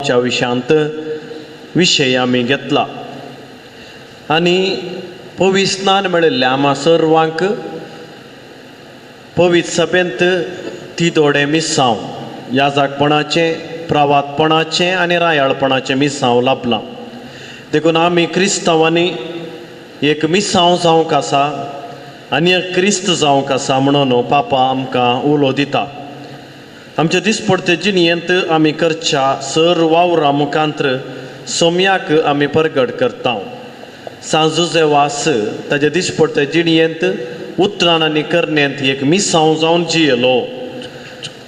जावच्या विशयांत विशय आमी घेतला आनी पवित्र स्नान मेळिल्लें आमा सर्वांक पवित्र सभेंत ती थोडें मिसांव याजाकपणाचें, प्रवातपणाचें आनी रायाळपणाचें मिसांव लाभलां. देखून आमी क्रिस्तांवांनी एक मिसांव जावंक आसा आनी एक क्रिस्त जावंक आसा म्हणून पापा आमकां उलो दिता. आमच्या दिसपडते जिणयेंत आमी करच्या सर वावरा मुखांत्र सोम्याक आमी परगट करता. सांजुजे वास ताच्या दिसपडते जिणयेंत उतरान आनी करण्यांत एक मिसांव जावन जियेलो.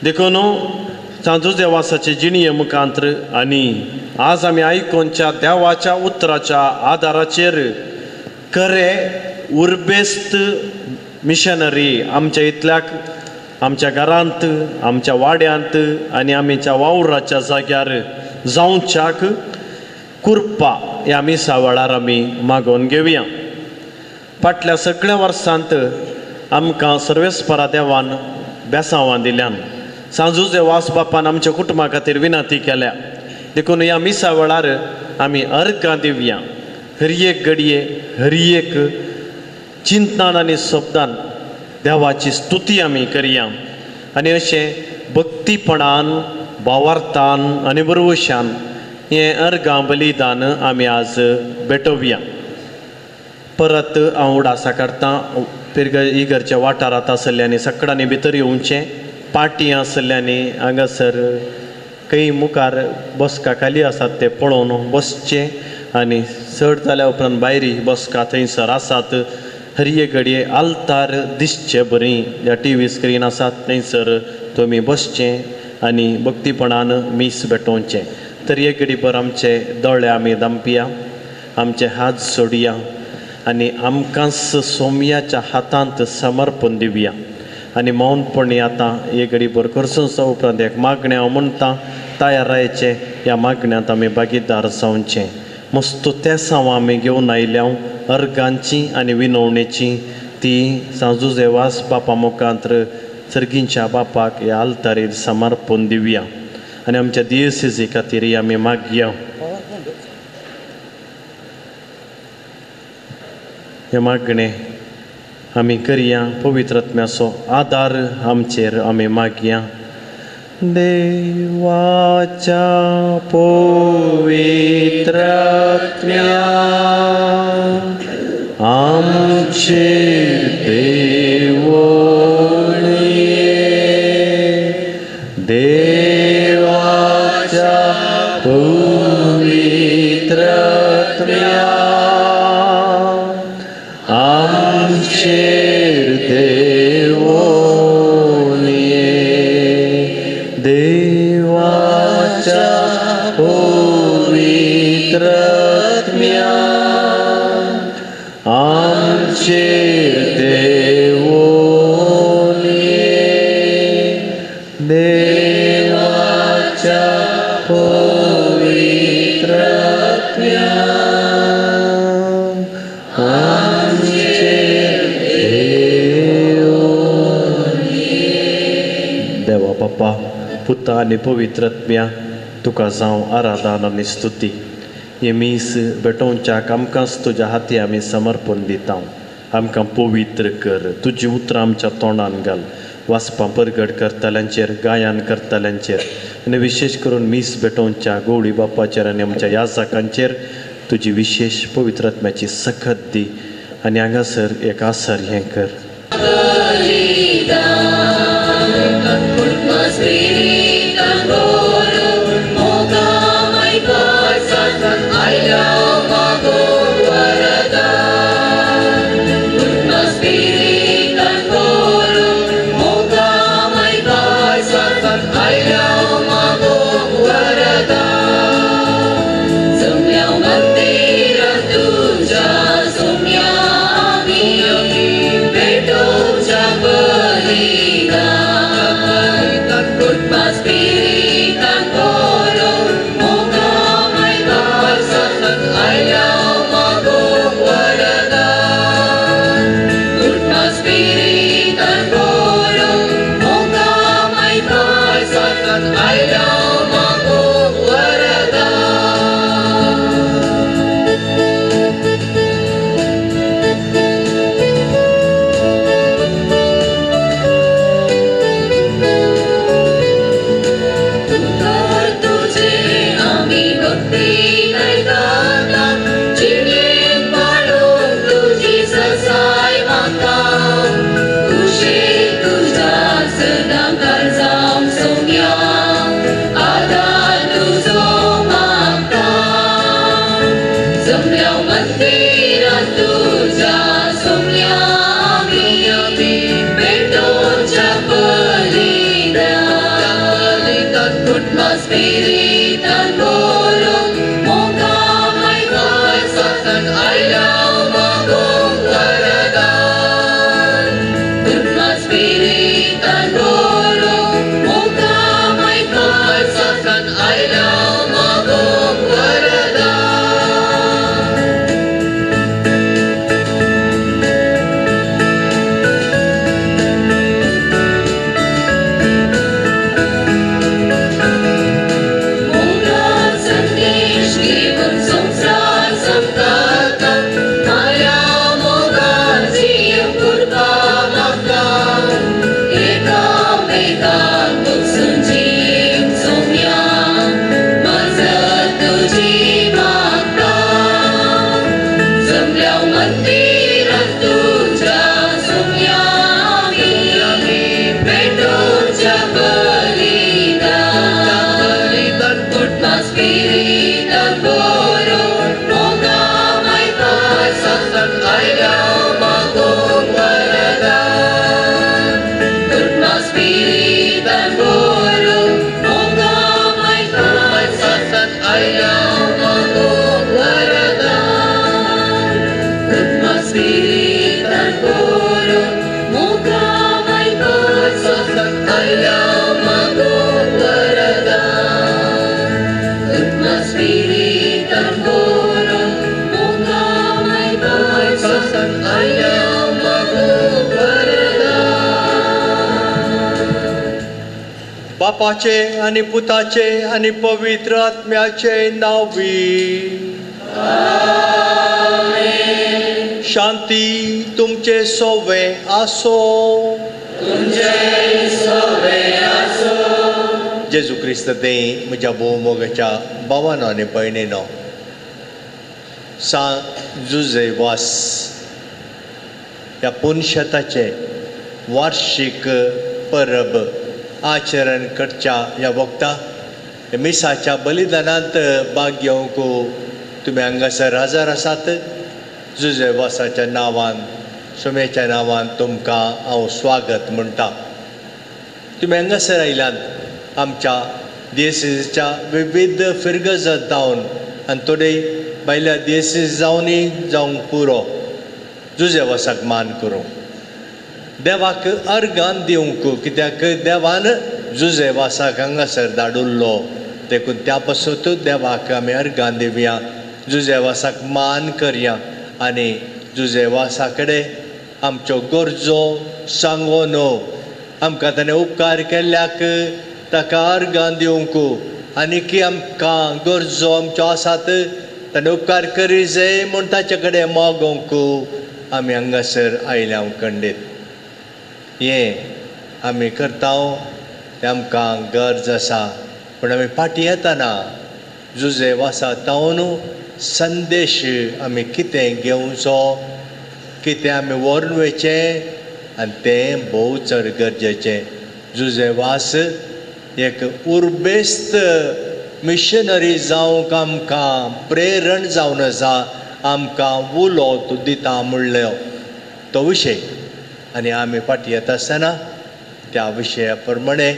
देखून सांजुजे वासाचे जिणये मुखांत्र आनी आज आमी आयकोनच्या देवाच्या उतराच्या आदाराचेर खरे उर्बेस्त मिशनरी आमच्या इतल्याक आमच्या घरांत, आमच्या वाड्यांत आनी आमच्या वावराच्या जाग्यार जावच्याक कुरपा ह्या मिसा वेळार आमी मागोवन घेवया. फाटल्या सगळ्या वर्सांत आमकां सर्वेस्परा देवान बेसांवां दिल्यान. सांजुजे वास बापान आमच्या कुटुंबा खातीर विनंती केल्या. देखून ह्या मिसा वेळार आमी अर्गां दिवया. हर एक घडये हर एक चिंतनान आनी शब्दान देवाची स्तुती आमी करया आनी अशें भक्तीपणान, भावार्थान आनी बरवशान हें अर्गां बलिदान आमी आज भेटोवया. परत हांव उडासा करतां इगर्च्या वाठारांत आसल्ल्यांनी सगळ्यांनी भितर येवचें. पाटी आसल्ल्यांनी हांगासर खंय मुखार बसका खाली आसात ते पळोवन बसचें आनी चड जाल्या उपरांत भायर बसका थंयसर आसात. हर एक घडये आल्तार दिसचे बरी ह्या टी व्ही स्क्रीन आसात थंयसर तुमी बसचें आनी भक्तीपणान मीस भेटोवचें. तर एक घडी भर आमचे दोळे आमी दामपिया, आमचे हात सोडया आनी आमकांच सोमयाच्या हातांत समर्पण दिवया आनी मौनपणी आतां एक घडी भर करसून उपरांत एक मागणें हांव म्हणटा तयार रावचें. ह्या मागण्यांत आमी भागीदार जावचें. मस्त तेसांव आमी घेवन आयल्या अर्गांची आनी विनवणेची ती सांजुजे वास बापा मुखांत्र सर्गींच्या बापाक ह्या आल्तारीर समर्पण दिवया आनी आमच्या दियसिसी खातीर आमी मागया. हें मागणें आमी करया. पवित्र आत्म्याचो आदार आमचेर आमी मागया. देवाच्या पवित्र आत्म्या आमचेर देवोणये, देवाच्या पवित्र आत्म्या आमचेर देवोणये, देवाच्या पवित्र आत्म्या आमचेर देवोणये, देवाच्या पवित्र आत्म्या आमचेर देवोणये. देवा बापा, पुता आनी पवित्र आत्म्या तुका जावं आराधन आनी स्तुती. हे मीस भेटोवच्याक आमकांच तुज्या हाती आमी समर्पण दिता. आमकां पवित्र कर, तुजी उतरां आमच्या तोंडान घाल. वाचपां परगट करतल्यांचेर, गायन करतल्यांचेर आनी विशेश करून मीस भेटोवच्या गौडी बापाचेर आनी आमच्या याजकांचेर तुजी विशेश पवित्र आत्म्याची सखत दी आनी हांगासर एक आसर हें कर. Belidah. मंदिरात तुज्या सुम्या आमी भेटोवच्या बलिदान कुटमा स्पिरितान भरून मोगा मायपासाक आयल्या मागूंक वरदान कुटमा स्पिरितान भरून मोगा मायपासाक आयल्या मागूंक वरदान कुटमा स्पिरितान भरून मोगा मायपासाक आयल्या मागूंक वरदान कुटमा स्पिरितान भरून मोगा मायपासाक आयल्या मागूंक वरदान. बापाचे आनी पुताचे आनी पवित्र आत्म्याचे नांवी. शांती तुमचे सोवे आसो. जेजू क्रिस्त ते म्हज्या भोव मोगाच्या भावानो आनी भयणीनो, सांत जुजे वास ह्या पुनशताचे वार्षीक परब आचरण करच्या ह्या वखता मिसाच्या बलिदानांत भाग घेवंक तुमी हांगासर हजर आसात. जुजे वासाच्या नांवान, सुमेच्या नांवान तुमकां हांव स्वागत म्हणटा. तुमी हांगासर आयल्यात आमच्या दियेसीच्या विविध फिरगजात जावन आनी थोडे भायल्या दियेसीस जावनूय जावंक पुरो जुजे वासाक मान करूं, देवाक अर्गान दिवंक, कित्याक देवान जुजे वासाक हांगासर धाडुल्लो. देखून त्या पासून देवाक आमी अर्गान दिवया, जुजे वासाक मान करया आनी जुजे वासा कडेन आमच्यो गरजो सांगो न्हू आमकां ताणें उपकार केल्ल्याक ताका अर्गान दिवंक आनी की आमकां गरजो आमच्यो आसात ताणें उपकार करी जाय म्हूण ताचे कडेन मागोवंक आमी हांगासर आयल्या खंडीत. हें आमी करता तें आमकां गरज आसा, पूण आमी फाटीं येतना जुजे वासा तावन संदेश आमी कितें घेवचो, कितें आमी व्हरून वयचें आनी तें भोव चड गरजेचें. जुजे वास एक उर्बेस्त मिशनरी जावंक आमकां प्रेरण जावन आसा, आमकां उलो दिता म्हणलो तो विशय. आनी आमी फाटीं येता आसतना त्या विशया प्रमाणे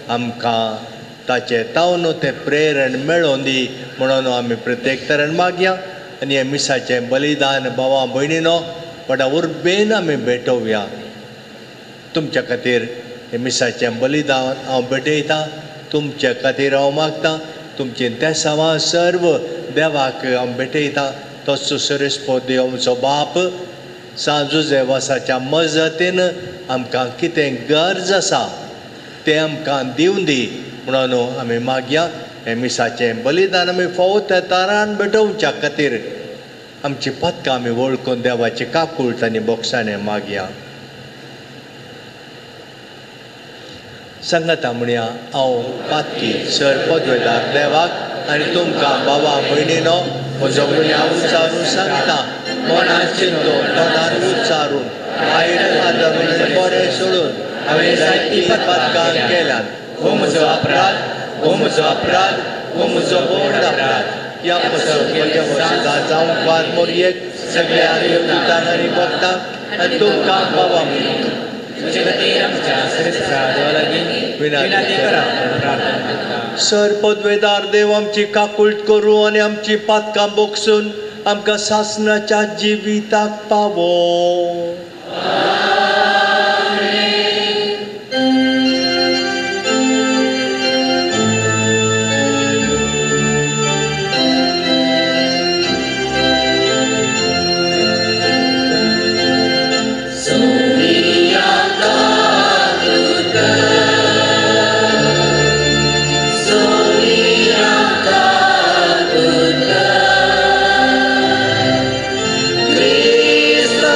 आमकां ताचें तावन तें प्रेरण मेळोवन दी म्हणून आमी प्रत्येक तरेन मागया आनी हें मिसाचें बलिदान भावा भयणीनो व्हडा उर्बेन आमी भेटोवया. तुमच्या खातीर हें मिसाचें बलिदान हांव भेटयतां, तुमच्या खातीर हांव मागतां, तुमचें तेसांवां सर्व देवाक हांव भेटयतां. तोच सुरेस्पो देव आमचो बाप सांत जुजे वासाच्या मजतीन आमकां कितें गरज आसा तें आमकां दिवन दी म्हणून आमी मागया. हें मिसाचें बलिदान आमी फावो त्या तारान भेटोवच्या खातीर आमची पदकां आमी वळखून देवाची काकूळट आनी बोगसाणें मागया. सांगाता म्हणया, हांव पातकी सर पदवेदार देवाक आनी तुमकां बाबा भयणीनो म्हजो गुन्यांव उच्चारून सांगता. मनान चिंतून, तोंडान उच्चारून, वायट आदरून आनी बरें सोडून हांवें जायतीं पातकां केल्यात. हो म्हजो अपराध, हो म्हजो अपराध, हो म्हजो व्हड अपराध. ह्या पासून म्हज्या वसुदा जावंक वार मोरयेक सगळ्या देवदूतांक आनी भक्तांक आनी तुमकां बाबा तुमचे खातीर आमच्या श्रेष्ठ देवा लागीं विनंती करा प्रार्थना करता. सर पदवेदार देव आमची काकूळट करूं आनी आमची पातकां बोगसून आमकां सासणाच्या जिविताक पावो. Cristo.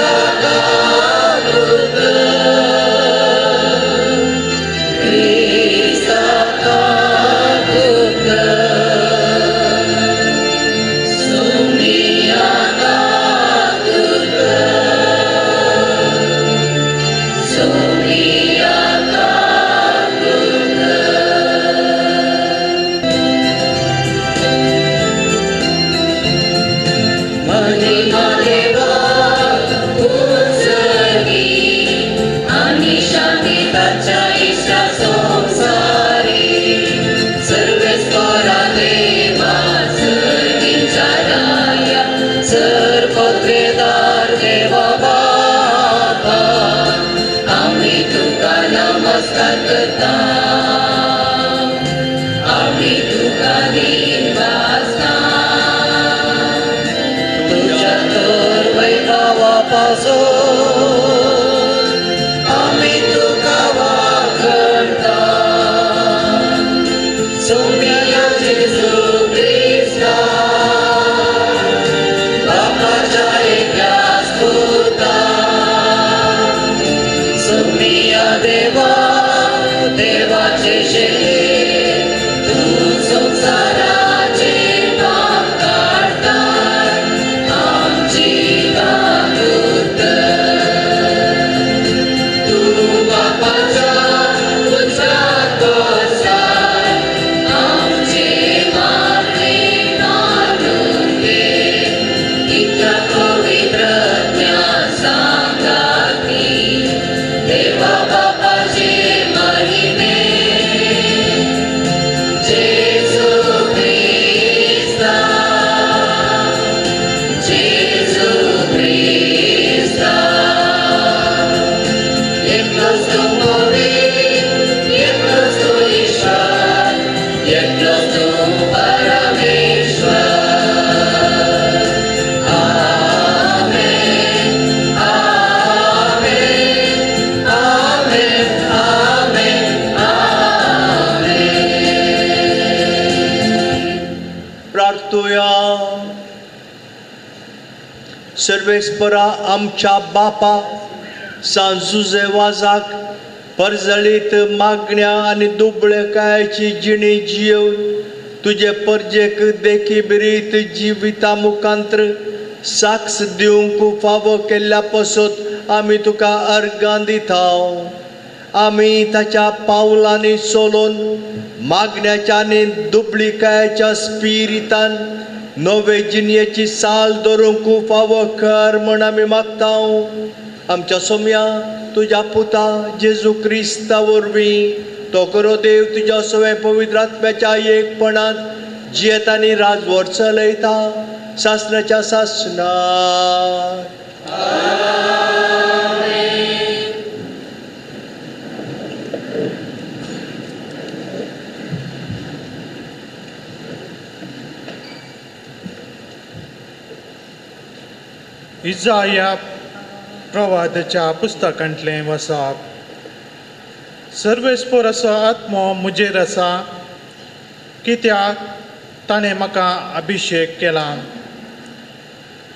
पासून आमी तुका वाखणता. सोम्या जेजू क्रिस्ता, बापाच्या एकल्याच पुता, सोम्या देवा, देवाचे शेले, तूं संवसाराचे पाप काडताय, आमची काकूत कर. तूं बापाच्या उजव्याक बसलाय, आमचे मागणें मानून घे. इतल्या पवित्र सांगाती, देवा बापाचे महिमे, जेजू क्रिस्ता, जेजू क्रिस्ता. एकलोच तूं पवित्र, एकलोच तूं ईश्वर, एकलोच तूं परमेश्वर. आमेन, आमेन, आमेन, आमेन, आमेन. प्रार्थुया. सर्वेस्परा आमच्या बापा, सांजुजे वाजाक परजळीत मागण्या आनी दुबळेकायेची जिणी जियोवन तुजे परजेक देखी बिरीत जिविता मुखांत्र साक्ष दिवंक फावो केल्ल्या पसत आमी तुका अर्गां दिता. आमी ताच्या पावलांनी चलोवन मागण्याच्या आनी दुबळिकायेच्या स्पिरितान नवे जिणयेची साल धरूंक फावो कर म्हण आमी मागता, आमच्या सोम्या तुज्या पुता जेजू क्रिस्ता वरवीं. तो खरो देव तुज्या सगळ्या पवित्र आत्म्याच्या एकपणांत जियेत आनी राजवट चलयता सासणाच्या सासणाक. इजाया प्रवादाच्या पुस्तकांतलें वसाप. सर्वेस्पोराचो आत्मो म्हजेर आसा, कित्याक ताणें म्हाका अभिशेक केला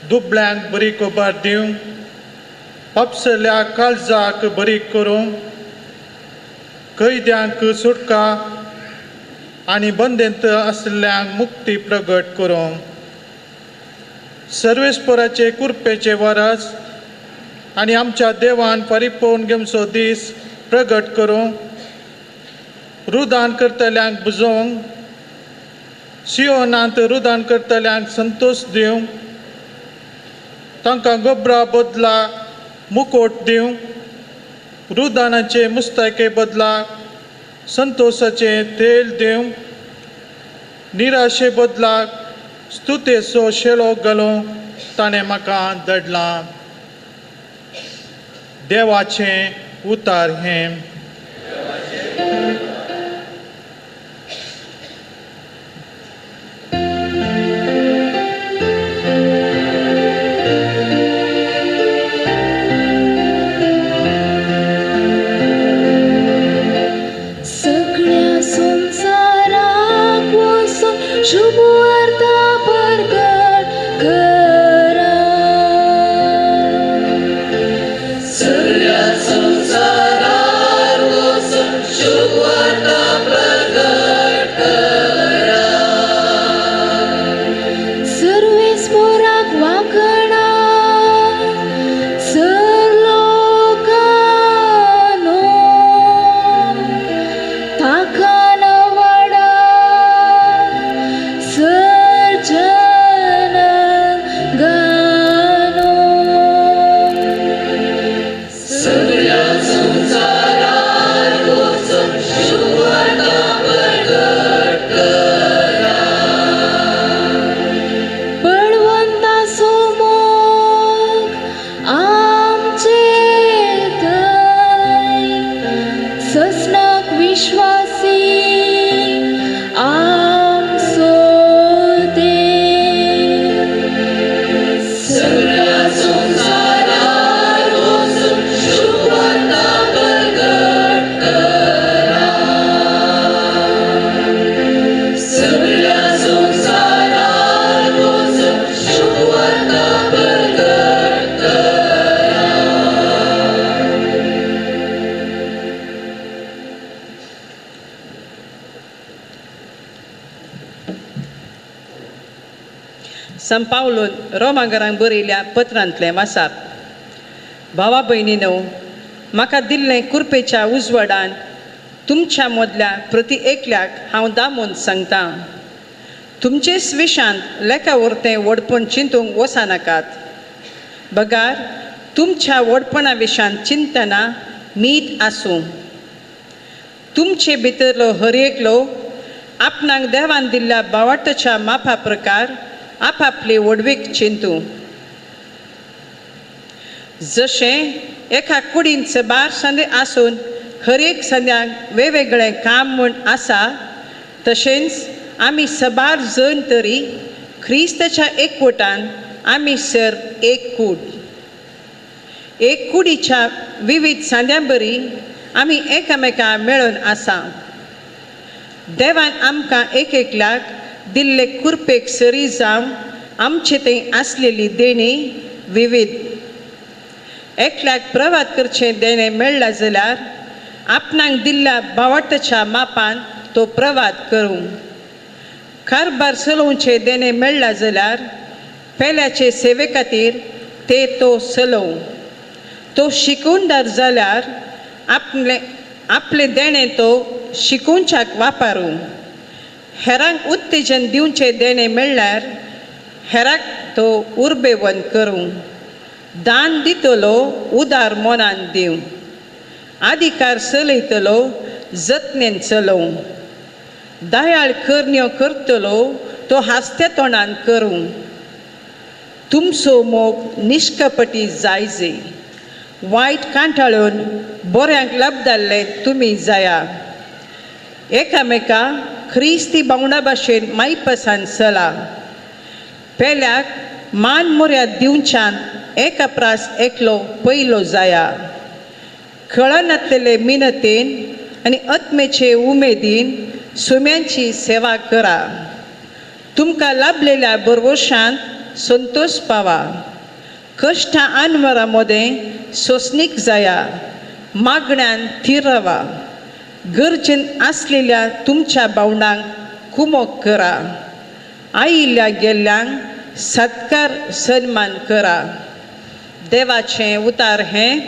दुबळ्यांक बरी खबर दिवंक, पापसल्या काळजाक बरी करूंक, कैद्यांक सुटका आनी बंदेंत आशिल्ल्यांक मुक्ती प्रगट करूंक, सर्वेस्पराचे कुरपेचे वरस आनी आमच्या देवान परिपूर्ण घेवचो दीस प्रगट करूंक, रुदान करतल्यांक बुजोवंक, सियोनांत रुदान करतल्यांक संतोश दिवंक, तांकां गोबरा बदला मुकोट दिवंक, रुदानाचे मुस्तायके बदला संतोशाचें तेल दिवंक, निराशे बदलाक स्तुतेचो शेलो घालूंक ताणें म्हाका धाडला. देवाचें उतार हें. सगळ्या संवसाराक वचून शुभवार्ता परगट करा. सगळ्या संवसाराक संत पावलून रोमांगरांक बरयल्या पत्रांतलें वासाप. भावा भयणीनो, म्हाका दिल्लें कुरपेच्या उजवाडान तुमच्या मदल्या प्रती एकल्याक हांव दामून सांगता, तुमचेच विशांत लेखा वरतें व्हडपण चिंतूंक वचनाकात, बगार तुमच्या व्हडपणा विशांत चिंतना मीत आसूं. तुमचे भितरलो हर एकलो आपणाक देवान दिल्ल्या बावाटच्या मापा प्रकार आपापली व्हडवीक चिंतूं. जशें एका कुडीन सबार संदे आसून हर एक संद्यांक वेगवेगळें काम म्हूण आसा, तशेंच आमी सबार जण तरी क्रिस्ताच्या एकवटान आमी सर एक कूड. एक कुडीच्या विविध सांद्यां बरी आमी एकामेका मेळून आसा. देवान आमकां एक एकल्याक दिल्ले कुरपेक सरी जावन आमचे थंय आसलेली देणी विविध. एकल्याक प्रवाद करचें देणें मेळ्ळां जाल्यार आपणाक दिल्ल्या बावटाच्या मापान तो प्रवाद करूं. कारबार चलोवचें देणें मेळ्ळां जाल्यार पेल्याचे सेवे खातीर ते तो चलोवं. तो शिकूनदार जाल्यार आपलें आपलें देणें तो शिकोवच्याक वापरूं. हेरांक उत्तेजन दिवचें देणें मेळ्ळ्यार हेराक तो उर्बेवंत करूं. दान दितलो उदार मनान दिवं. अधिकार चलयतलो जतनेन चलोवं. दयाळ करण्यो करतलो तो हांसत्या तोंडान करूं. तुमचो मोग निश्कपटी जायजे. वायट कांटाळून बऱ्यांक लबदाल्ले तुमी जाया. एकामेका क्रिस्ती भावंडा भाशेन मायपसान चला. पेल्याक मान मोर्याद दिवच्यान एका प्रास एकलो पयलो जाया. कळनातलेले मिनतेन आनी आत्मेचे उमेदीन सुम्यांची सेवा करा. तुमकां लाभलेल्या बरवशांत संतोश पावा. कश्टां आनवरा मदें सोंसणीक जाया. मागण्यान थीर रावा. गरजेन आसलेल्या तुमच्या भावंडांक कुमोक करा. आयिल्ल्या गेल्ल्यांक सत्कार सन्मान करा. देवाचें उतार हें.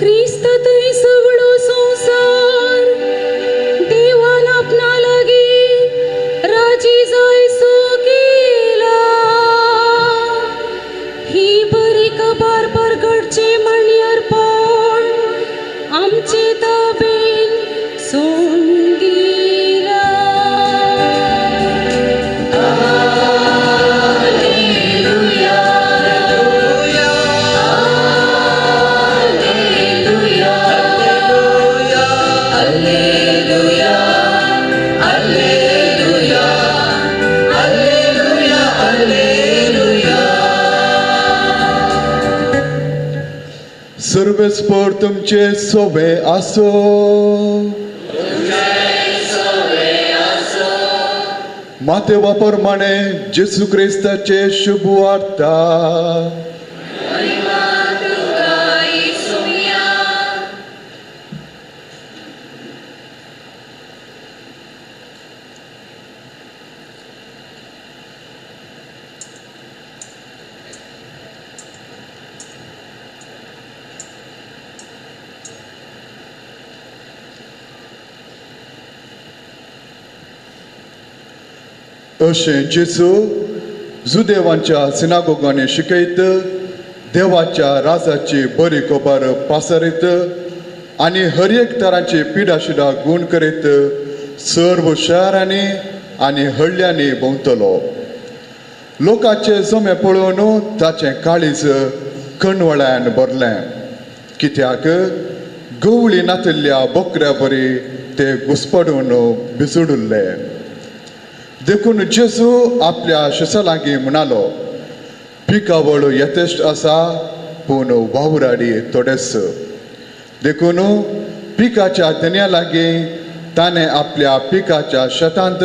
क्रिस्त थंय सगळो संवसार देवान आपणा लागीं राजी जायसो केला. ही बरी खबर परगटची म्हणयारपण आमचे ताबेन सोडून दिला. सर्वेस्पर तुमचे सोवे आसो. माते वापरमाणे जेसू क्रिस्ताचे शुभ वार्ता. अशें जेसू जुदेवांच्या सिनागोगांनी शिकयत, देवाच्या राजाची बरी खबर पासरीत आनी हर एक तरांची पिडाशिडा गूण करीत सर्व शहरांनी आनी हळ्यांनी भोंवतलो. लोकाचे जमे पळोवन ताचें काळीज कणवळ्यान भरलें, कित्याक गवळी नातिल्ल्या बोकऱ्या बरी ते घुसपडून बिजुडुल्ले. देखून जेजू आपल्या शिसा लागीं म्हणालो, पिकावळ यथेश्ट आसा पूण वावराडी थोडेच. देखून पिकाच्या धन्या लागीं ताणें आपल्या पिकाच्या शेतांत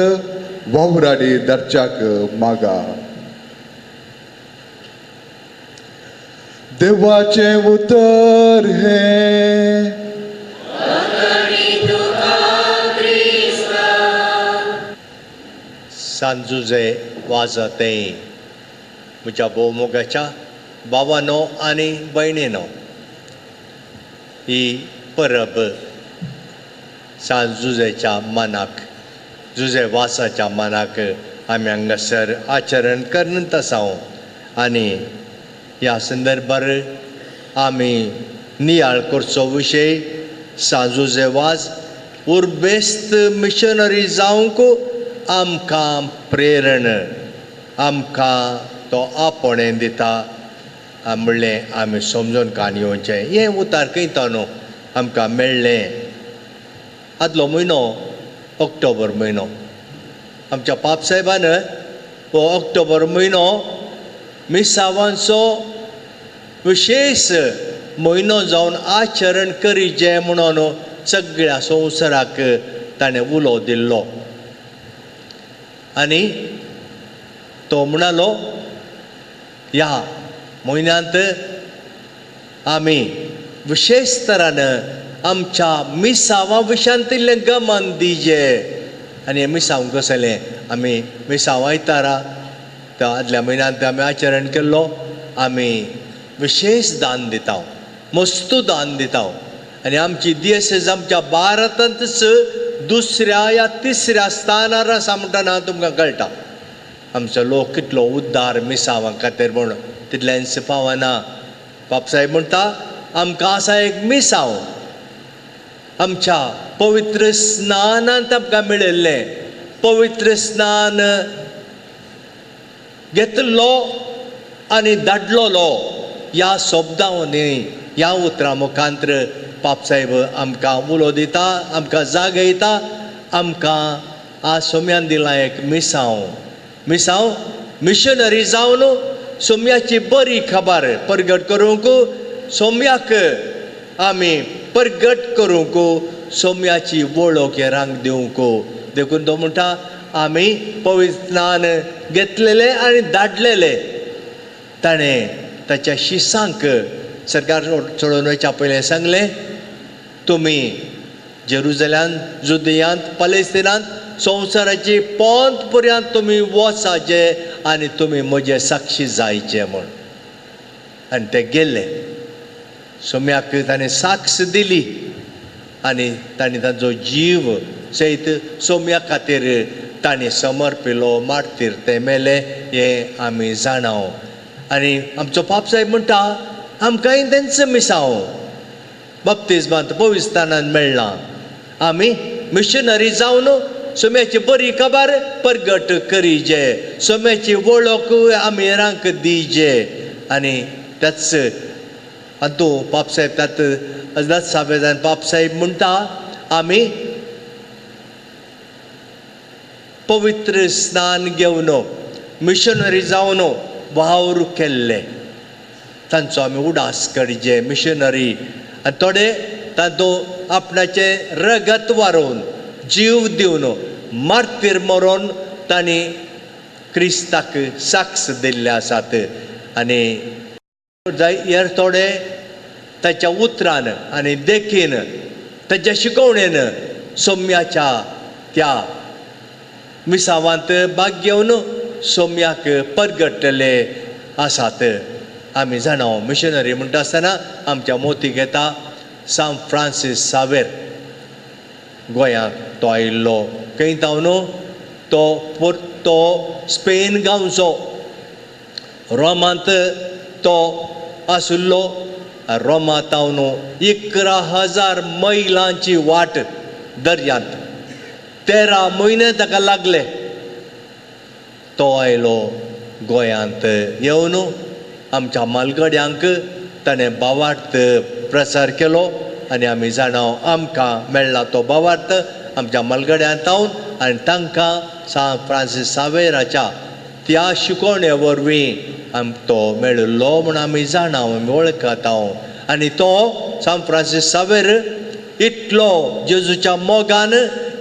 वावराडी धाडच्याक मागा. देवाचें उतर हें. सांजुजे वाजते म्हज्या भोवमोगाच्या बाबानो आनी भयणीनो, ही परब सांजुजेच्या मनाक, जुजे वासाच्या मनाक आमी हांगासर आचरण करत आसा. आनी ह्या संदर्भार आमी नियाळ करचो विशय सांजुजे वाज उर्बेस्त मिशनरी जावंक आमकां प्रेरण, आमकां तो आपोवणें दिता म्हणलें आमी समजून कान येवचें. हें उतार खंयता न्हू आमकां मेळ्ळें आदलो म्हयनो ऑक्टोबर म्हयनो. आमच्या पापसाहेबान हो ऑक्टोबर म्हयनो मिसावांचो विशेश म्हयनो जावन आचरण करीचें म्हणून सगळ्या संवसाराक ताणें उलो दिल्लो. आनी तो म्हणालो, ह्या म्हयन्यांत आमी विशेश तरान आमच्या मिसांवा विशयांत इल्लें गमन दिजे. आनी हें मिसांव कसलें, आमी मिसांव आयतारा त्या आदल्या म्हयन्यांत आमी आचरण केल्लो. आमी विशेश दान दिता, मस्तू दान दिता. आनी आमची दियसेज आमच्या भारतांतच दुसऱ्या या तिसऱ्या स्थानार आसा म्हणटना तुमकां कळटा आमचो लोक कितलो उद्दार मिसांवां खातीर म्हूण. तितल्यांच पावना. बापसाहेब म्हणटा आमकां आसा एक मिसांव, आमच्या पवित्र स्नानांत आमकां मेळिल्लें. पवित्र स्नान घेतलो आनी धाडलोलो ह्या शब्दांनी, ह्या उतरां मुखांत्र पापसाहेब आमकां उलो दिता, आमकां जागयता. आमकां आज सोम्यान दिलां एक मिसांव. मिसांव मिशनरी जावन सोम्याची बरी खबर परगट करूंक, सोम्याक आमी परगट करूंक, सोम्याची वळख हेरांक दिवंक. देखून तो म्हणटा आमी पवित्र स्नान घेतलेले आनी धाडलेले. ताणें ताच्या शिसांक सरकार चडोवन वयच्या पयलें सांगलें, तुमी जेरुजल्यांत, जुदयांत, पलेस्तिनांत, संवसाराची पोंत पर्यंत तुमी वचाचे आनी तुमी म्हजे साक्षी जायचे म्हूण. आनी ते गेले. सोम्याक ताणें साक्ष दिली आनी ताणें तांचो जीव सयत सोम्या खातीर ताणें समर्पिलो. मार्तीर ते मेले हें आमी जाणाव. आनी आमचो पापसाहेब म्हणटा आमकांय तेंच मिसांव बाप्तिज्मांत पविस्तानान मेळ्ळां. आमी मिशनरी जावन सोम्याची बरी खबर परगट करीजे, सोम्याची वळख आमी हेरांक दिजे. आनी त्याच आनी पापसाहेब त्यात अजदात साबेजान पापसाहेब म्हणटा आमी पवित्र स्नान घेवन मिशनरी जावन वावर केल्ले तांचो आमी उडास करचे मिशनरी. आनी थोडे तातूंत आपणाचें रगत वारोवन जीव दिवन मार्तीर मरोन तांणी क्रिस्ताक साक्ष दिल्ले आसात. आनी हेर थोडे ताच्या उतरान आनी देखीन ताच्या शिकवणेन सोम्याच्या त्या मिसावांत भाग घेवन सोम्याक परगटले आसात. आमी जाणा मिशनरी म्हणटा आसतना आमच्या मोती घेता सांत फ्रांसीस सावेर गोंयांत तो आयिल्लो. खंय तावन तो तो स्पेन गांवचो, रोमांत तो आशिल्लो. रोमा तावन 11,000 मैलांची वाट दर्यांत 13 म्हयने ताका लागले. तो आयलो गोंयांत येवन आमच्या मालगड्यांक ताणें भावार्थ प्रसार केलो आनी आमी जाणा आमकां मेळ्ळा तो भावार्थ आमच्या मलगड्यांत जावन आनी तांकां सांत फ्रांसीस सावेराच्या त्या शिकवणे वरवीं आमकां तो मेळिल्लो म्हूण आमी जाणा, आमी वळखता. आनी तो सांत फ्रांसीस सावेर इतलो जेजूच्या मोगान,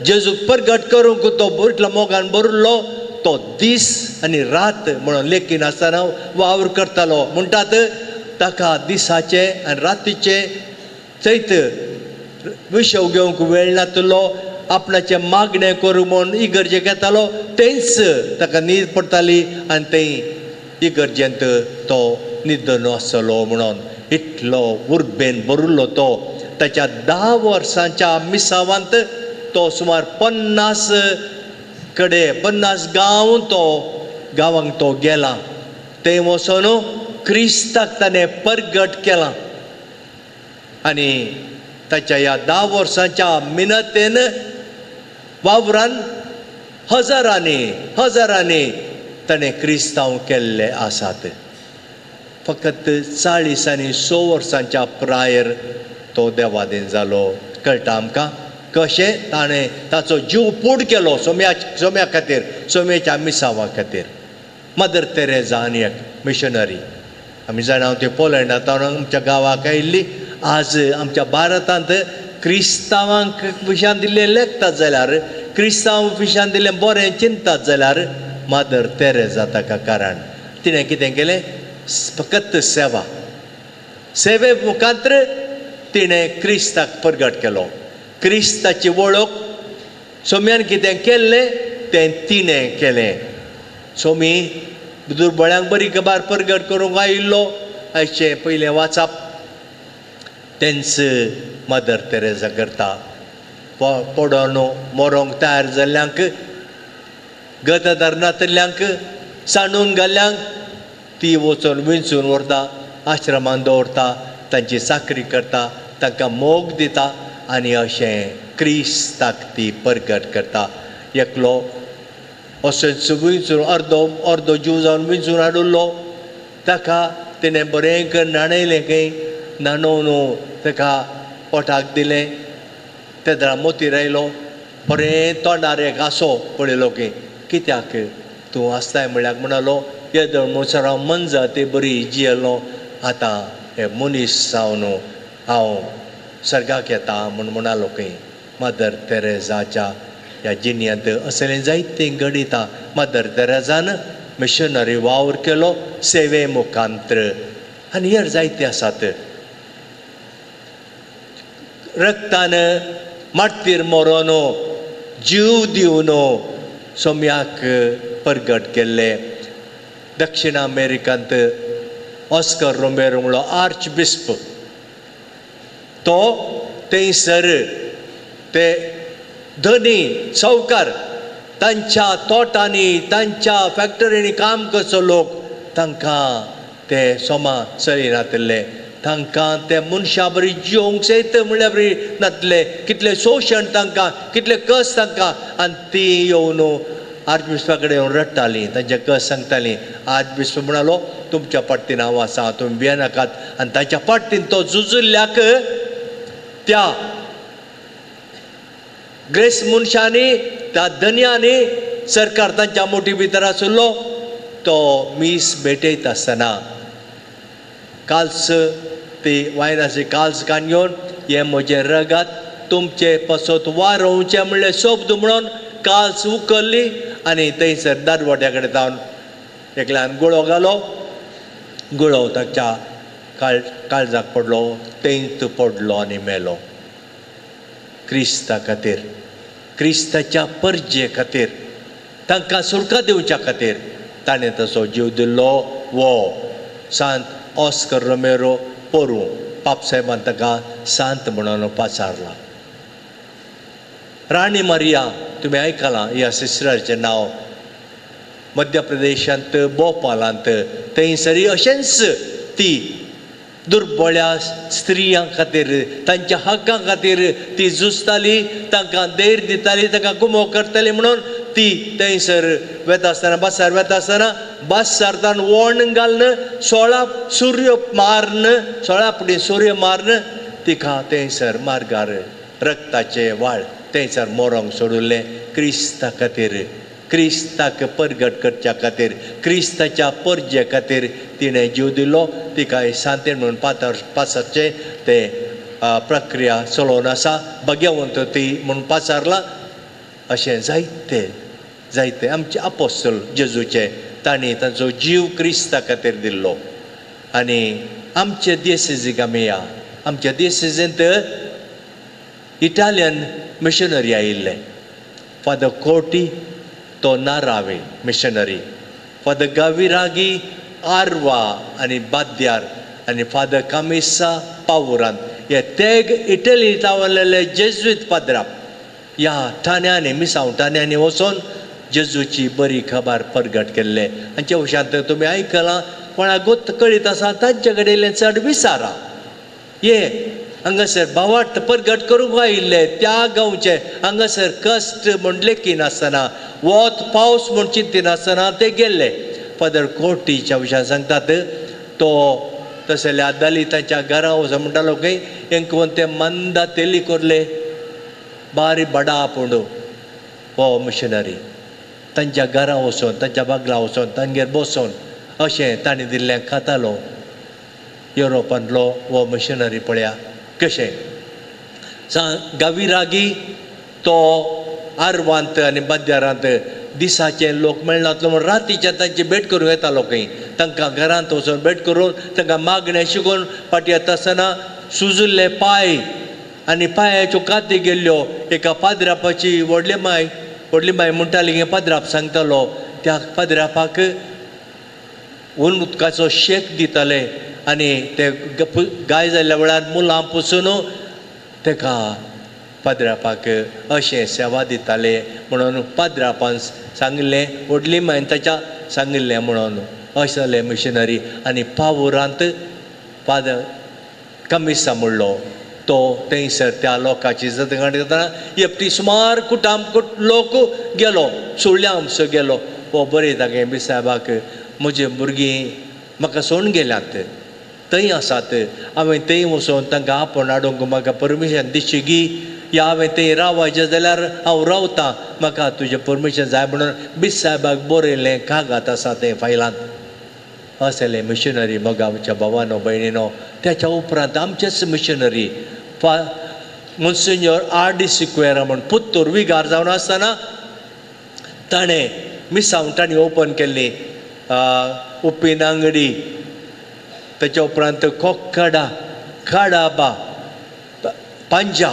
जेजूक परगट करूंक तो इतलो मोगान भरिल्लो, तो दीस आनी रात म्हणून लेखी नासतना वावर करतालो. म्हणटात ताका दिसाचे आनी रातीचे चैत विशव घेवंक वेळ नातलो, आपणाचें मागणें करूं म्हूण इगर्जेक येतालो, तेंच ताका न्हीद पडटाली आनी थंय इगर्जेंत तो न्हिदून आसतलो म्हणून इतलो उर्बेन भरिल्लो तो. ताच्या 10 वर्सांच्या मिसावांत तो सुमार 50 कडे 50 गांव तो गांवांक तो गेला. थंय वचून क्रिस्ताक ताणें परगट केला आनी ताच्या ह्या 10 वर्सांच्या मिनतेन वावरान हजारांनी हजारांनी ताणें क्रिस्तांव केल्ले आसात. फकत 40 आनी 100 वर्सांच्या प्रायर तो देवादीन जालो. कळटा आमकां कशें ताणें ताचो जीव पूड केलो सोम्या खातीर, सोम्याच्या मिसावा खातीर. मदर तेरेजा आनी एक मिशनरी आमी जाणा ती पोलंडांत आमच्या गांवाक आयिल्ली. आज आमच्या भारतांत क्रिस्तांवांक विशान दिल्लें लेखतात जाल्यार, क्रिस्तांव विशान दिल्लें बरें चिंतात जाल्यार मदर तेरेजा ताका कारण तिणें कितें केलें, फकत सेवा, सेवे मुखांत्र तिणें क्रिस्ताक परगट केलो. क्रिस्ताची वळख सोम्यान कितें केल्लें तें तिणें केलें. सोमी दुर्बळ्यांक बरी खबर परगट करूंक आयिल्लो अशें पयलें वाचप तेंच मदर तेरेजा करता. पडोन मरोंक तयार जाल्ल्यांक, गतदार नातल्ल्यांक, सांडून घाल्ल्यांक ती वचून विंचून व्हरता, आश्रमान दवरता, तांची चाकरी करता, तांकां मोग दिता आनी अशें क्रिस्ताक ती परगट करता. एकलो असोच विंचून अर्दो अर्दो जीव जावन विंचून हाडिल्लो, ताका तिणें बरें करून न्हाणयलें, खंय न्हाणोवन ताका पोटाक दिलें. तेदळा मोतीर आयलो, बरें तोंडार एक हांसो पळयलो की कित्याक तूं आसताय म्हळ्यार म्हणालो, येदोळ म्हणसर हांव मनजाती बरी जियेलो, आतां हे मनीस जावन हांव सर्गाक येता म्हूण म्हणालो खंय. मदर तेरेजाच्या ह्या जिन्यांत असलें जायतें घडिता. मदर तेरेजान मिशनरी वावर केलो सेवे मुखांत्र आनी हेर जायते आसात. रक्तान मार्तीर मरोन जीव दिवन सोम्याक परगट केल्ले. दक्षिण अमेरिकांत ऑस्कर रोमेरो म्हणलो आर्च बिस्प, तो थंयसर ते धनी सावकार तांच्या तोटांनी तांच्या फॅक्टरींनी काम करचो लोक, तांकां ते सोमा चली नातिल्ले, तांकां ते मनशां बरी जिवंक सयत म्हणल्यार बरी नातले, कितलें शोशण तांकां, कितले कस तांकां. आनी ती येवन आर्चबिस्पा कडेन येवन रडटालीं, तांचे कस सांगतालीं. आर्चबिस्प म्हणालो, तुमच्या पार्टीन हांव आसा, तुमी भियेनाकात. आनी ताच्या पार्टीन तो झुजुल्ल्याक त्या ग्रेस मनशांनी, त्या धनयांनी, सरकार तांच्या मोटी भितर आशिल्लो तो मीस भेटयता आसतना काल्स ती वायनाची काल्स कान घेवन हें म्हजें रगात तुमचे पासत वारोवचें म्हणलें शब्द म्हणून काल्स उखल्ली आनी थंयसर दरवट्या कडेन जावन एकल्यान गुळो घालो, गुळो ताच्या काळजाक पडलो, थंयच पडलो आनी मेलो. क्रिस्ता खातीर, क्रिस्ताच्या परजे खातीर, तांकां सुटका दिवच्या खातीर ताणें तसो जीव दिल्लो. वो सांत ऑस्कर रोमेरो पोरूं पापसाहेबान ताका सांत म्हणून पाचारला. राणी मारिया तुमी आयकलां ह्या सिस्टराचें नांव. मध्य प्रदेशांत भोपालांत थंयसरी अशेंच ती दुर्बळ्या स्त्रियां खातीर, तांच्या हक्कां खातीर ती झुजताली, तांकां धैर्य दिताली, तांकां गुमो करताली म्हणून ती थंयसर वेता आसतना बसार वेता आसतना बसार वण घालून 16 सूर्य मारून 16 फुटी सूर्य मारून तिका थंयसर मार्गार रक्ताचे वाळ थंयसर मोरोंक सोडुल्लें. क्रिस्ता खातीर, क्रिस्ताक परगट करच्या खातीर, क्रिस्ताच्या परजे खातीर तिणें जीव दिलो. तिका सांतेर म्हणून पासारचें तें प्रक्रिया चलोवन आसा. भाग्यवंत ती म्हणून पासारलां. अशें जायते जायते आमचे आपोस्तल जेजूचे तांणी तांचो जीव क्रिस्ता खातीर दिल्लो. आनी आमचे देसेजीक आमी या, आमच्या देसेजींत इटालियन मिशनरी आयिल्ले. फादर कोटी तो नारावे मिशनरी, फादर गाविरागी आरवा आनी बाद्यार आनी फादर कामिसा पावुरान हे तेग इटली तावलेले जेजुईत पाद्राप ह्या ठाण्यांनी मिसांव ठाण्यांनी वचोन जेजूची बरी खबर परगट केल्ले. हांच्या उपरांत तुमी आयकलां, कोणाक गोत कळीत आसा तांचे कडेन चड विचारा. हे हांगासर भावार्थ परगट करूंक आयिल्ले त्या गांवचे हांगासर कश्ट म्हूण लेखिनासतना, वत पावस म्हूण चिंतिनासतना ते गेल्ले. फादर कोटीच्या विशयान सांगतात तो तसल्या दलिताच्या घरा वचो म्हणटालो खंय हेंक ते मंदा तेली कोरले बारी बडा पूण हो मिशनरी तांच्या घरा वचोन तांच्या बागला वचोन तांगेर बसोन अशें तांणी दिल्लें खातालो. युरोपांतलो हो मिशनरी पळया कशें गाविरागी तो आरवांत आनी बाद्यारांत दिसाचे लोक मेळनातलो म्हूण रातीचे तांची भेट करूंक येतालो खंय. तांकां घरांत वचून भेट करून तांकां मागणें शिकोवन फाटीं येता आसतना सुजुल्ले पांय आनी पांयाच्यो काती गेल्ल्यो एका पाद्रापाची व्हडली माय, व्हडली माय म्हणटाली की पाद्राप सांगतालो त्या पाद्रापाक ऊन उदकाचो शेक दिताले आनी ते गाय जाल्ल्या वेळार मुलां पुसून तेका पाद्रापाक अशें सेवा दिताले म्हणून पाद्रापान सांगिल्लें, व्हडली मायन ताच्या सांगिल्लें म्हणून अशें जालें मिशनरी. आनी पावुरांत फादर कमिसा म्हणलो तो थंयसर त्या लोकांची जतगाण करतना एकटी सुमार कुटाम लोक गेलो, सुळ्यां गेलो. हो बरयता गे बी साहेबाक म्हजी भुरगीं म्हाका सोडून गेल्यात, थंय आसात, हांवें थंय वचोन तांकां आपोवन हाडूंक म्हाका परमिशन दिशी गी, या हांवें थंय रावपाचें जाल्यार हांव रावतां, म्हाका तुजें परमिशन जाय म्हणून बीस साहेबाक बरयल्लें कागद आसा तें फायलांत. असले मिशनरी मग आमच्या भावानो भयणीनो. त्याच्या उपरांत आमचेच मिशनरी फा मोन्सिन्योर आर डी सिक्वेरा म्हूण पुत्तूर विगार जावन आसतना ताणें मिसांव तांणी ओपन केल्ली उप्पीन आंगडी, ताच्या उपरांत कोक्कडा, खाडाबा, पांजा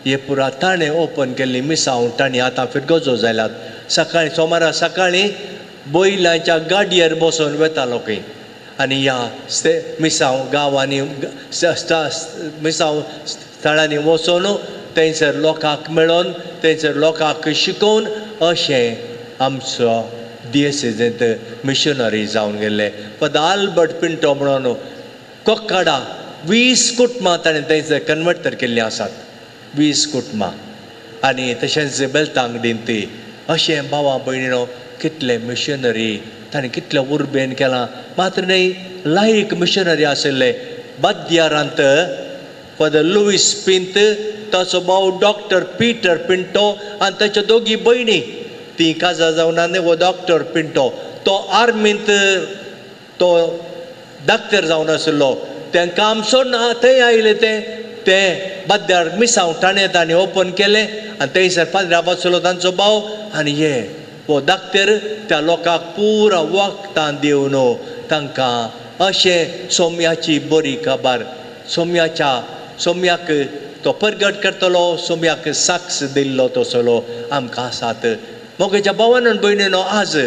हे पुरा ताणें ओपन केल्ली मिसांव तांणी आतां फिरगजो जाल्यात. सकाळीं सोमारा सकाळीं बैलांच्या गाडयेर बसून वेतालो खंय आनी ह्या मिसांव गांवांनी मिसांव स्थळांनी वचून थंयसर लोकांक मेळोन थंयसर लोकांक शिकोवन अशें आमचो दियेसेजींत मिशनरी जावन गेल्ले. फादर आल्बर्ट पिंटो म्हणून कोक्काडा 20 कुटुंबां ताणें थंयसर कन्वर्ट तर केल्लीं आसात, 20 कुटुंबां. आनी तशेंच बेलतांगडींत अशें भावा भयणीनो कितले मिशनरी ताणें कितले उर्बेन केलां. मात्र न्हय लायक मिशनरी आशिल्ले बाद्यारांत फादर लुईस पिंत, ताचो भाव डॉक्टर पिटर पिंटो आनी ताच्यो दोगी भयणी ती काजार जावन आनी हो डॉक्टर पिंटो तो आर्मींत तो डाक्टर जावन आशिल्लो. तें काम सोडून थंय आयले तें तें बाद्यार मिसांव ठाणे तांणी ओपन केलें आनी थंयसर पाद्रा आशिल्लो तांचो भाव आनी हे हो डाक्टर त्या लोकांक पुरा वखदां दिवन तांकां अशें सोम्याची बरी खबर, सोम्याच्या सोम्याक तो परगट करतलो, सोम्याक साक्ष दिल्लो तसलो आमकां आसात. मोगेच्या भावान आनी भयणीनो आज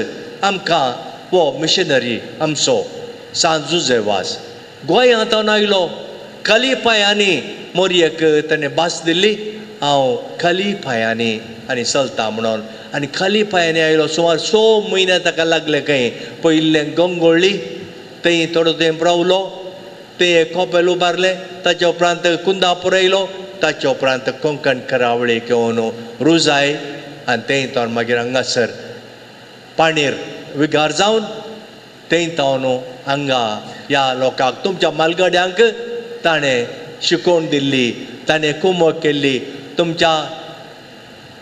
आमकां हो मिशनरी आमचो सांत जुझे वाज गोंयांत आयलो. खाली पांयांनी मोरयेक ताणें भास दिल्ली, हांव खाली पांयांनी आनी चलता म्हणून, आनी खाली पांयांनी आयलो. सुमार 6 म्हयने ताका लागले खंय. पयलें गंगोळ्ळी थंय थोडो तेंप रावलो, थंय एक कॉपेल उबारलें, ताच्या उपरांत कुंदापूर आयलो, ताच्या उपरांत कोंकण करावळीक येवन रुजाय आनी तें तो मागीर हांगासर पाणीर विगार जावन तें तावन हांगा ह्या लोकांक तुमच्या मालगड्यांक ताणें शिकोवन दिल्ली, ताणें कुमक केल्ली, तुमच्या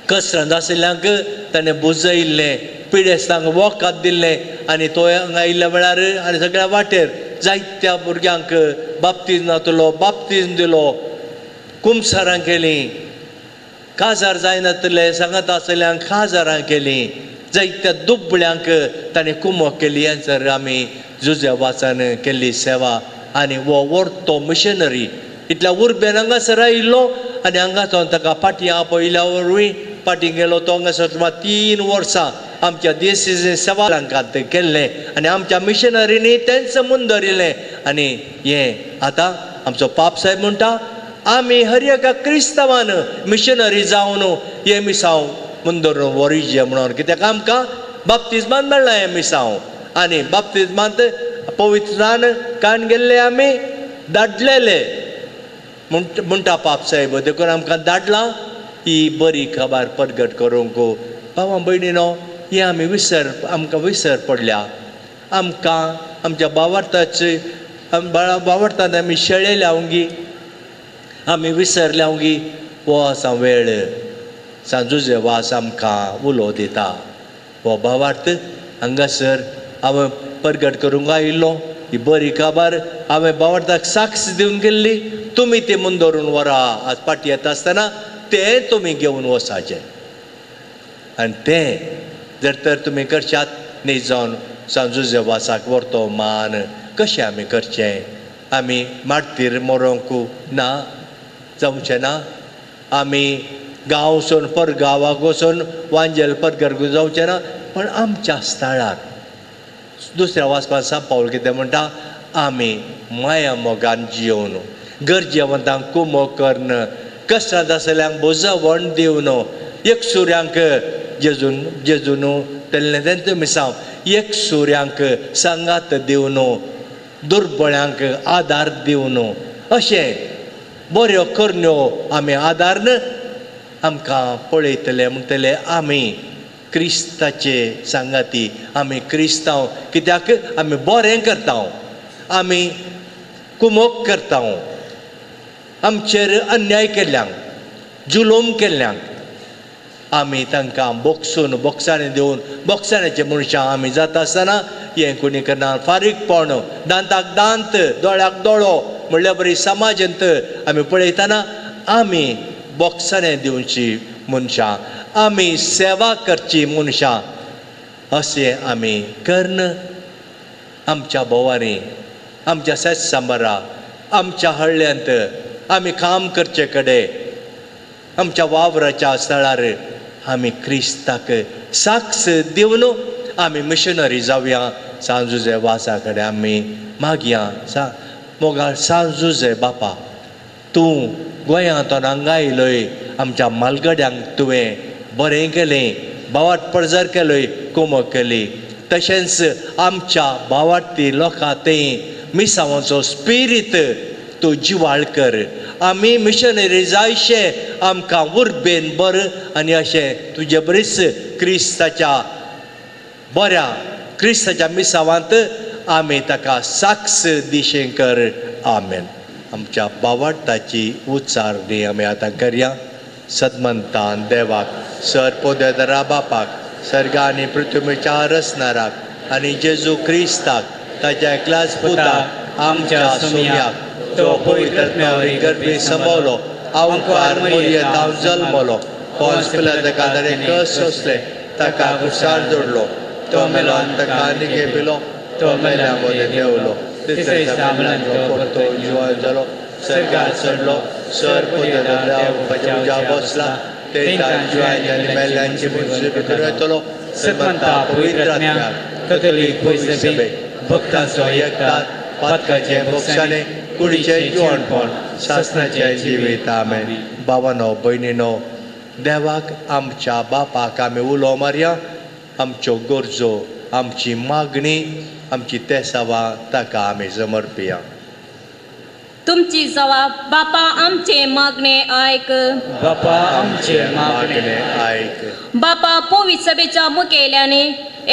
कसरत आशिल्ल्यांक ताणें बुजयल्लें, पिडेस्तांक वखद दिल्लें. आनी तो हांगा आयिल्ल्या वेळार आनी सगळ्या वाटेर जायत्या भुरग्यांक बाप्तीज नातलो बाप्तीज दिलो, कुमसारां केलीं, काजार जायनातले सांगत आशिल्ल्यांक काजारां केलीं, जायत्या दुबळ्यांक ताणें कुमक केली. हेंचर आमी जुजे वाचान केल्ली सेवा. आनी हो वर्तो मिशनरी इतल्या उर्बेन हांगासर आयिल्लो आनी हांगा ताका फाटीं आपयल्या वरवीं फाटीं गेलो. तो हांगासर सुमार 3 वर्सां आमच्या देशी सेवा केल्लें आनी आमच्या मिशनरींनी तेंच मुंदरिल्लें. आनी हें आतां आमचो पाप साहेब म्हणटा आमी हर एका क्रिस्तांवान मिशनरी जावन हें मिसांव मुंदरून वरिजे म्हणून, कित्याक आमकां बाप्तिजमान मेळ्ळां हें मिसांव. आनी बाप्तिजमांत पवित्रान काण गेल्ले आमी धाडलेले म्हणटा पाप साहेब. देखून आमकां धाडलां ही बरी खबर परगट करूंक. भावा भयणीनो, हें आमी विसर आमकां विसर पडल्या. आमकां आमच्या बावडताची बावडतान आमी शेळयल्या वगी, आमी विसरल्या वगी. हो आसा वेळ सांजुजे वास आमकां उलो दिता. हो भावार्थ हांगासर हांवें परगट करूंक आयिल्लो ही बरी खबर हांवें भावार्थाक साक्ष दिवन गेल्ली. तुमी ती मुंदरून व्हरा, आज फाटीं येता आसतना तें तुमी घेवन वचाचें. आनी तें जर तर तुमी करशात न्ही जावन सांजुजे वासाक व्हरतो मान कशें आमी करचें? आमी मार्तीर मरोंक ना जावचें ना, आमी गांव वचून पर गांवाक वचून वांजेल परगट जावचें ना, पण आमच्या स्थळार दुसऱ्या वाचपान सांत पावल कितें म्हणटा, आमी माया मोगान जियोवन गरजेवंतांक कुमो करून कसरत आसल्यांक बोजवण दिवन एक सुऱ्यांक जेजून जेजून तेल्लें तेंच मिसांव एक सुऱ्यांक सांगात दिवन दुर्बळ्यांक आदार दिवन अशें बऱ्यो करण्यो आमी आदारन आमकां पळयतले म्हणटले आमी क्रिस्ताचे सांगाती, आमी क्रिस्तांव. कित्याक आमी बरें करता, आमी कुमोक करता, आमचेर अन्याय केल्ल्यांक जुलूम केल्ल्यांक आमी तांकां बोगसून बोगसाणें दिवन बोगसाण्याचे मनशां आमी जाता आसतना हें कोणी करना. फारीकपण, दांताक दांत दोळ्याक दोळो म्हणल्या बरी समाजांत आमी पळयतना आमी बोगसाणें दिवची मनशां, आमी सेवा करची मनशां अशें आमी कर्ण आमच्या भोवारी आमच्या शेतसांबारा आमच्या हळ्ळ्यांत आमी काम करचे कडेन आमच्या वावराच्या स्थळार आमी क्रिस्ताक साक्ष दिवन आमी मिशनरी जावया. सांजुजे वासा कडेन आमी मागया सा मोगाळ सांजुजे बापा, तूं गोंयांत हांगा आयलोय आमच्या मालगड्यांक तुवें बरें केलें, भावार्थ प्रचार केलोय, कुमक केली, तशेंच आमच्या भावार्थी लोकां थंय मिसावांचो स्पिरीत तूं जिवाळ कर. आमी मिशनरी जायशें आमकां उर्बेन बर आनी अशें तुजे बरीच क्रिस्ताच्या बऱ्या क्रिस्ताच्या मिसावांत आमी ताका साक्ष दिशें कर. आमेन. आमच्या बावार्थाची उच्चारणी आमी आतां करया. सदमंतान देवाक सर पोदेदरा बापाक सर्ग आनी पृथ्वीच्या रचणाराक आनी जेजू क्रिस्ताक ताच्या एकल्याच पुताक आमच्या सोम्याक तो पवित्र आत्म्यावरी गर्भी संभवलो, आवकार मोरयेंत जल्मलो, पोंस पिलाताका ताणें कस सोंसले, ताका कुसार जोडलो, तो मेलो आनी ताका निगे पिलो, तो मेल्या मदें देंवलो, तिसऱ्या दिसा मेल्यांतलो परतो जिवान जालो, सर्गार चडलो, सर पोदेदरा बापाच्या उज्या बसला, थंयच्यान जिवान आनी मेल्ल्यांची मुन्सीफ करून येतलो. सतमंता पवित्र आत्म्याक कथोलीक पवित्र भक्तांचो एकतात पातकाचें बोगसाणें कुडीचें जिवणपण सासणाचें जिवीत. आमेन. बाबानो भयणीनो, देवाक आमच्या बापाक आमी उलो मारया. आमच्यो गरजो, आमची मागणी, आमची तेसावां ताका आमी समर्पिया. तुमची जवाब बापा आमचे मागणे आयक. बापा आमचे मागणे आयक. बापा पवित्र सभेच्या मुखेल्याने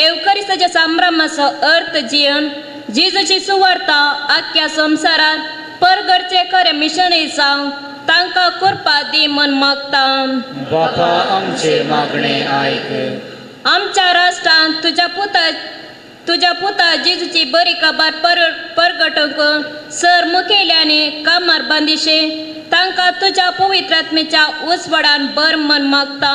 एवकरिस्ताच्या संभ्रमाचो अर्थ जिवन जेजूची सुवार्ता आख्या संवसारात परगडचे खरे मिशनरी जावंक तांकां कृपा दी म्हण मागता. बापा आमचे मागणे आयक. आमच्या राष्ट्रांत तुज्या पुता जेजूची बरी खबर परगटूंक सर मुखेल्यानी कामार बांदिशे तांकां तुज्या पवित्र आत्म्याच्या उजवाडान बर म्हण मागता.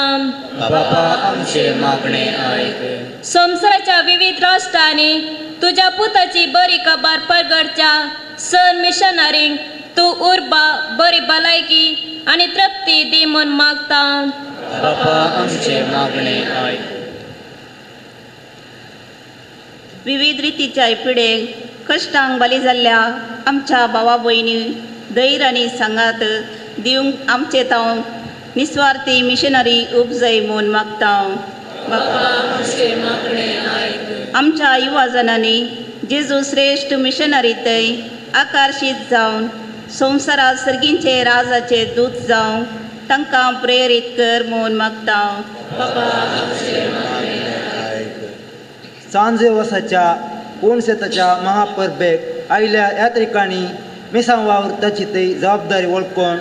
बापा आमचे मागणे आयक. संवसाराच्या विविध राष्ट्रांनी तुज्या पुताची बरी खबर परगडच्या सर मिशनरींक तूं उर्बा बरी भलायकी आनी तृप्ती दी म्हण मागता. बापा आमचे मागणे आयक. विविध रितीच्या पिडेक कश्टांक बली जाल्ल्या आमच्या भावा भयणी धैर्य आनी सांगात दिवंक आमचे ताव निस्वार्थी मिशनरी उपजय म्हूण मागता. आमच्या युवा जणांनी जेजू श्रेश्ठ मिशनरी थंय आकर्शीत जावन संवसारात सर्गींचे राजाचे दूत जावंक तांकां प्रेरीत कर म्हूण मागता. सांजे वसाच्या कोणशेताच्या महापरबेक आयल्या यात्रिकांनी मिसां वावुरताची ती जबाबदारी वळखून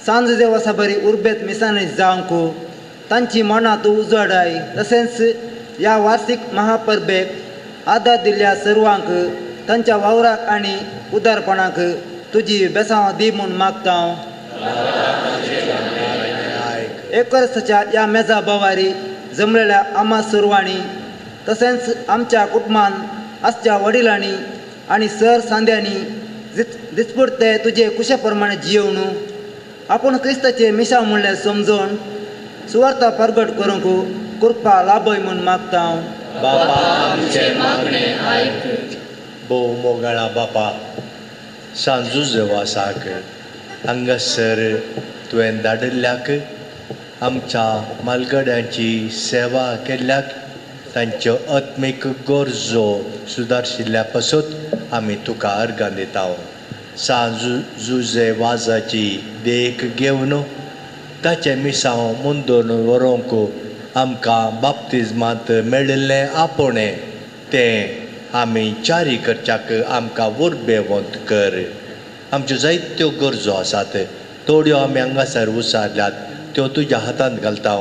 सांजे वसा बरी उर्बेत मिसांनी जावंक तांची मनां तूं उजवाडाय. तशेंच ह्या वार्षिक महापरबेक आदार दिल्ल्या सर्वांक तांच्या वावराक आनी उदारपणाक तुजी बेसांव दी म्हूण मागता. एक वर्साच्या ह्या मेजा बवारी जमलेल्या आमा सर्वांनी तशेंच आमच्या कुटुंबान आसच्या वडिलांनी आनी सर सांद्यांनी दिसपुरते तुजे कुशे प्रमाणे जियोवन आपूण क्रिस्ताचे मिशा म्हणल्यार समजून सुवार्ता परगट करूंक कृपा लाभय म्हूण मागता. बापा आमचे मागणे आयक. भोव मोगाळा बापा सांजू देवासाक हांगासर तुवें धाडिल्ल्याक आमच्या मालगड्यांची सेवा केल्ल्याक तांच्यो आत्मीक गरजो सुदारशिल्ल्या पासत आमी तुका अर्गां दिता. सांजू जुजे वाजाची देख घेवन ताचें मिसांव मुंदोवन व्हरूंक आमकां बाप्तिजमांत मेळिल्लें आपोवणें तें आमी जारी करच्याक आमकां उर्बेवंत कर. आमच्यो जायत्यो गरजो आसात थोड्यो आमी हांगासर उसारल्यात त्यो तुज्या हातांत घालता.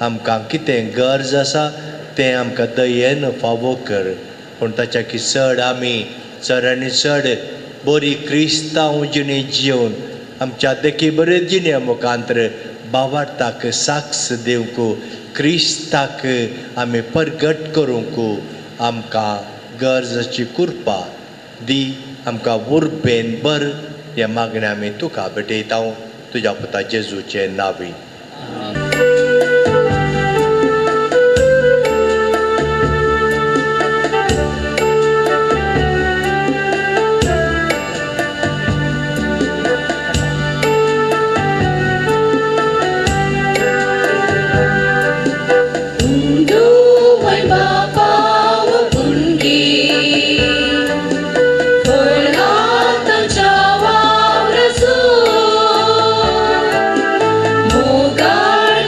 आमकां कितें गरज आसा तें आमकां दयेन फावो कर. पूण ताच्याकी चड आमी चड आनी चड बरी क्रिस्तांव जिणे जिवन आमच्या देखी बरे जिणे मुखांतर बावार्थाक साक्ष दिवंक क्रिस्ताक आमी परगट करूंक आमकां गरजाची कृपा दी. आमकां उर्बेन बर हे मागणें आमी तुका भेटयता तुज्या पुता जेजूचे नांवी. Mogar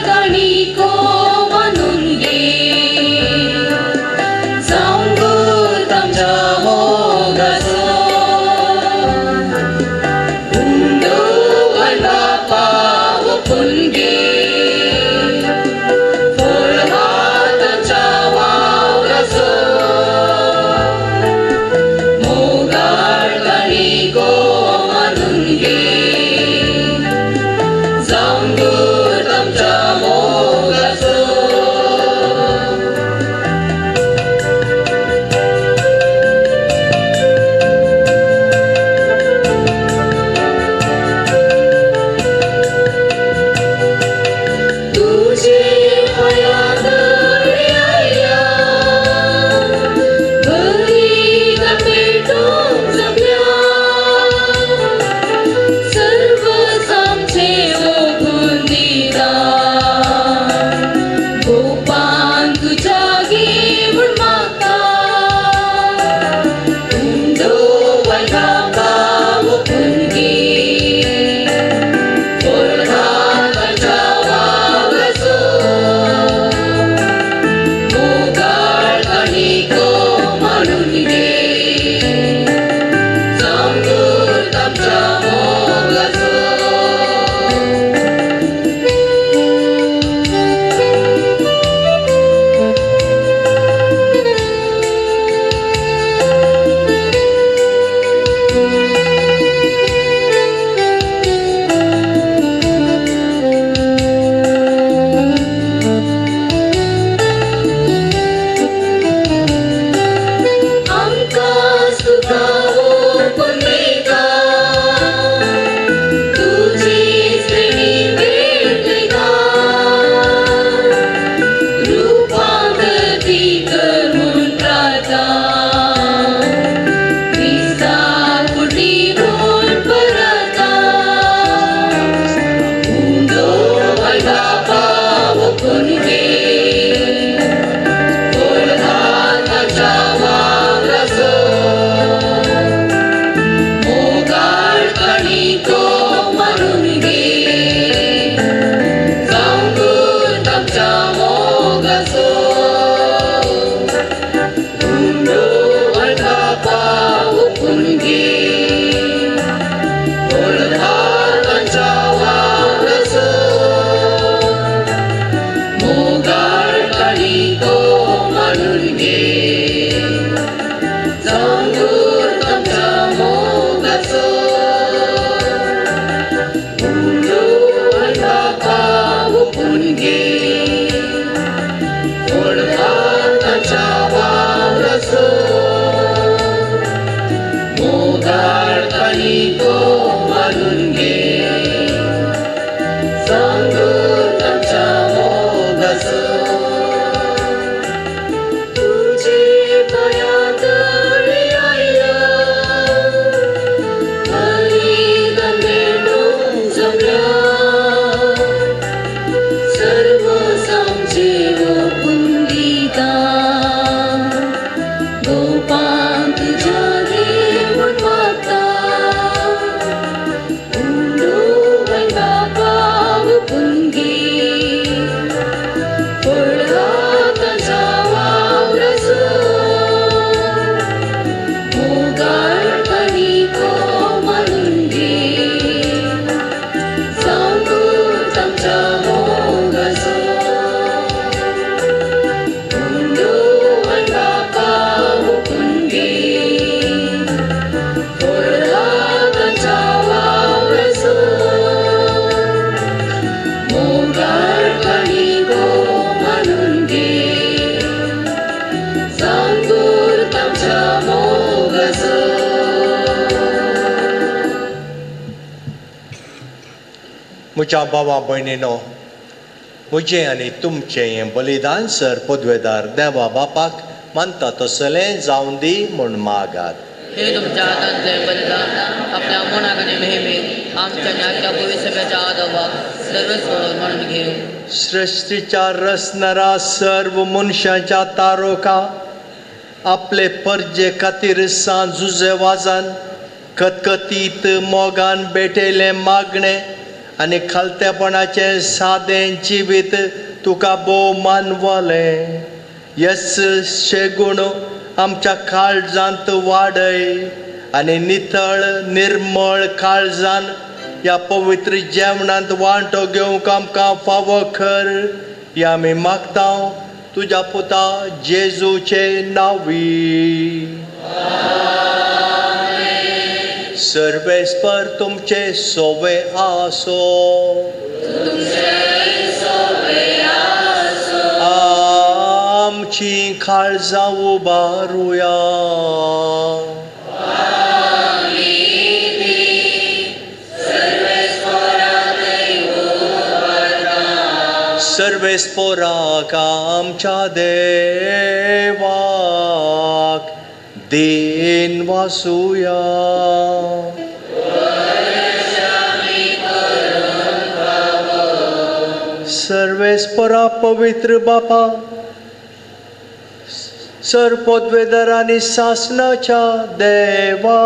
म्हज्या भावा भयणीनो, म्हजें आनी तुमचें हें बलिदान सर पदवेदार देवा बापाक मानता तसलें जावन दी म्हूण मागात. हे तुमच्या हातांतलें बलिदान आपल्या मनाक आनी महिमेक आमच्या न्याच्या भविष्याच्या आदोबाक सर्वस्व म्हणून घेवं. सृश्टीच्या रचणारा सर्व मनशाच्या तारोका आपले परजे खातीर सांजुजे वाजान कतकतीत मोगान भेटयलें मागणें आनी खालतेपणाचें सादें जिवीत तुका भोव मानवलें. येस शेगूण आमच्या काळजांत वाडय आनी नितळ निर्मळ काळजान ह्या पवित्र जेवणांत वांटो घेवंक आमकां फावो कर हें आमी मागता तुज्या पुता जेजूचे नांवी. सर्वेस्पर तुमचे सोवे आसो. आमची काळजां उबारुया. सर्वेस्पराक आमच्या देवाक then वासुया. सर्वेस्परा पवित्र बापा, सर पदवेदार आनी सासणाच्या देवा,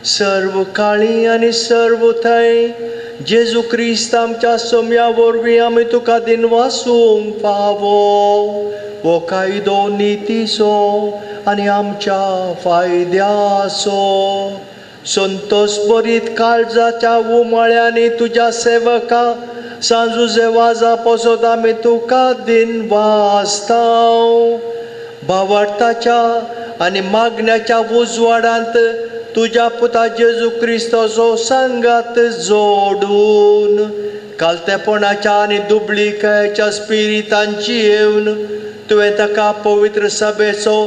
सर्व काळी आनी सर्व थंय जेजू क्रिस्त आमच्या सोम्या वरवीं आमी तुका दिनवासूंक फावो. हो कायदो नितीचो आनी आमच्या फायद्याचो संतोष बरीत काळजाच्या उमाळ्यांनी तुज्या सेवका सांजुजे वाजा पसत आमी तुका दिनवासता. भावार्थाच्या आनी मागण्याच्या उजवाडांत तुज्या पुता जेजू क्रिस्ताचो सांगात जोडून कालतेपणाच्या आनी दुबळीकायेच्या स्पिरितांची येवन तुवें ताका पवित्र सभेचो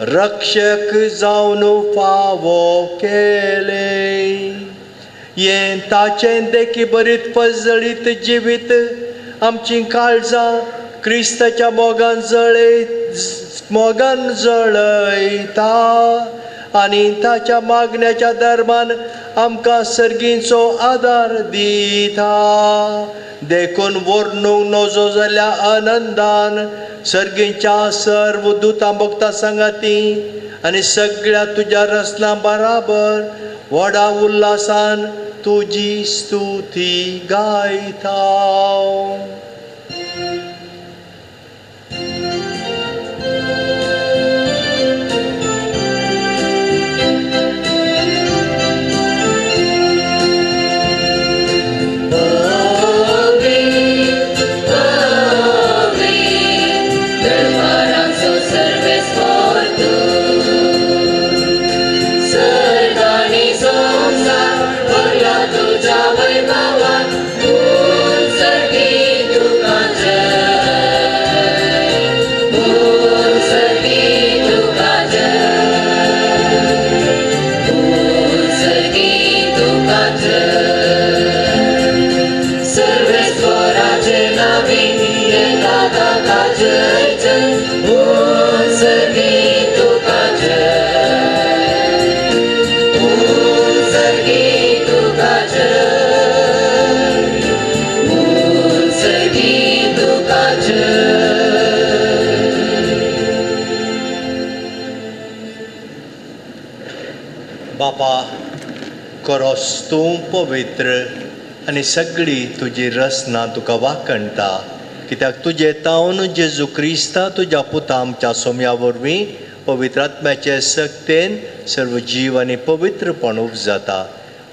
रक्षक जावन फावो केलें. हें ताचें देखी बरीत फजळीत जिवीत आमची काळजां क्रिस्ताच्या मोगान मोगान जळयता आनी ताच्या मागण्याच्या दरम्यान आमकां सर्गींचो आदार दिता. देखून वर्णूंक नजो जाल्ल्या आनंदान सर्गींच्या सर्व दुतां भक्तां सांगाती आनी सगळ्या तुज्या रचना बराबर व्हडा उल्हासान तुजी स्तुती गायता. बापा, करोस तूं पवित्र आनी सगळी तुजी रचना तुका वाखणटा, कित्याक तुजें तावन जेजू क्रिस्ता तुज्या पुता आमच्या सोम्या वरवीं पवित्र आत्म्याचे सक्तेन सर्व जीव आनी पवित्रपण उपजाता.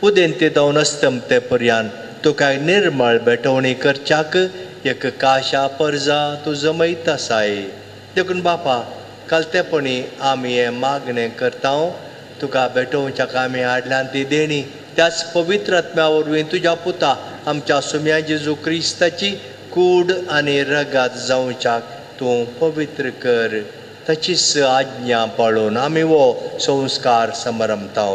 उदेंते जावन अस्तमते पर्यान तुका निर्मळ भेटवणी करच्याक एक काशा परजा तूं जमयत आसाय. देखून बापा, कालतेपणी आमी हें मागणें करता, तुका भेटोवच्याक आमी हाडल्यान ती देणी त्याच पवित्र आत्म्या वरवीं तुज्या पुता आमच्या सुम्या जेजू क्रिस्ताची कूड आनी रगात जावच्याक तूं पवित्र कर. ताचीच आज्ञा पाळून आमी हो संस्कार समरमता.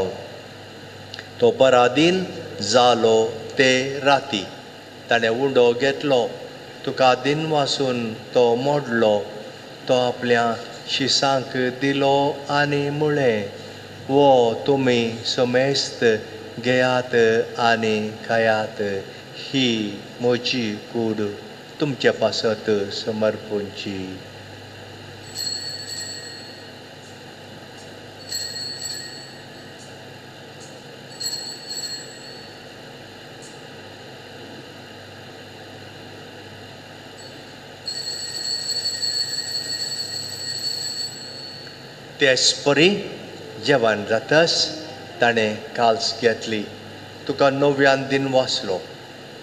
तो पराधीन जालो ते राती ताणें उंडो घेतलो, तुका दिनवासून तो मोडलो, तो आपल्या शिसांक दिलो आनी म्हळें, वो तुमी समेस्त घेयात आनी खायात, ही म्हजी कूड तुमचे पासत समर्पूंची. तेच परी जेवण जातस ताणें काल्स घेतली, तुका नव्यान दिन वाचलो,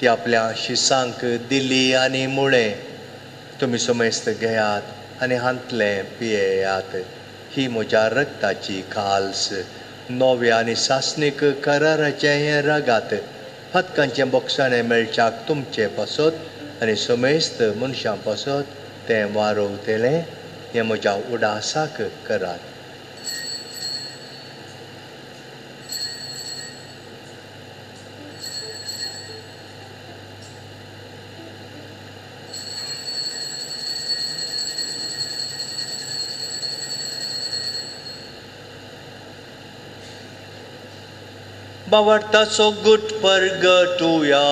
ती आपल्या शिसांक दिली आनी म्हळें, तुमी समेस्त घेयात आनी हांतलें पियेयात, ही म्हज्या रक्ताची काल्स, नव्या आनी सासणीक कराराचें हें रगात, हतकांचें बोगसाणें मेळच्याक तुमचे पासत आनी समेस्त मनशां पासत तें वारोवतलें, हें म्हज्या उडासाक करात. बावडताचो गुट परगटुया.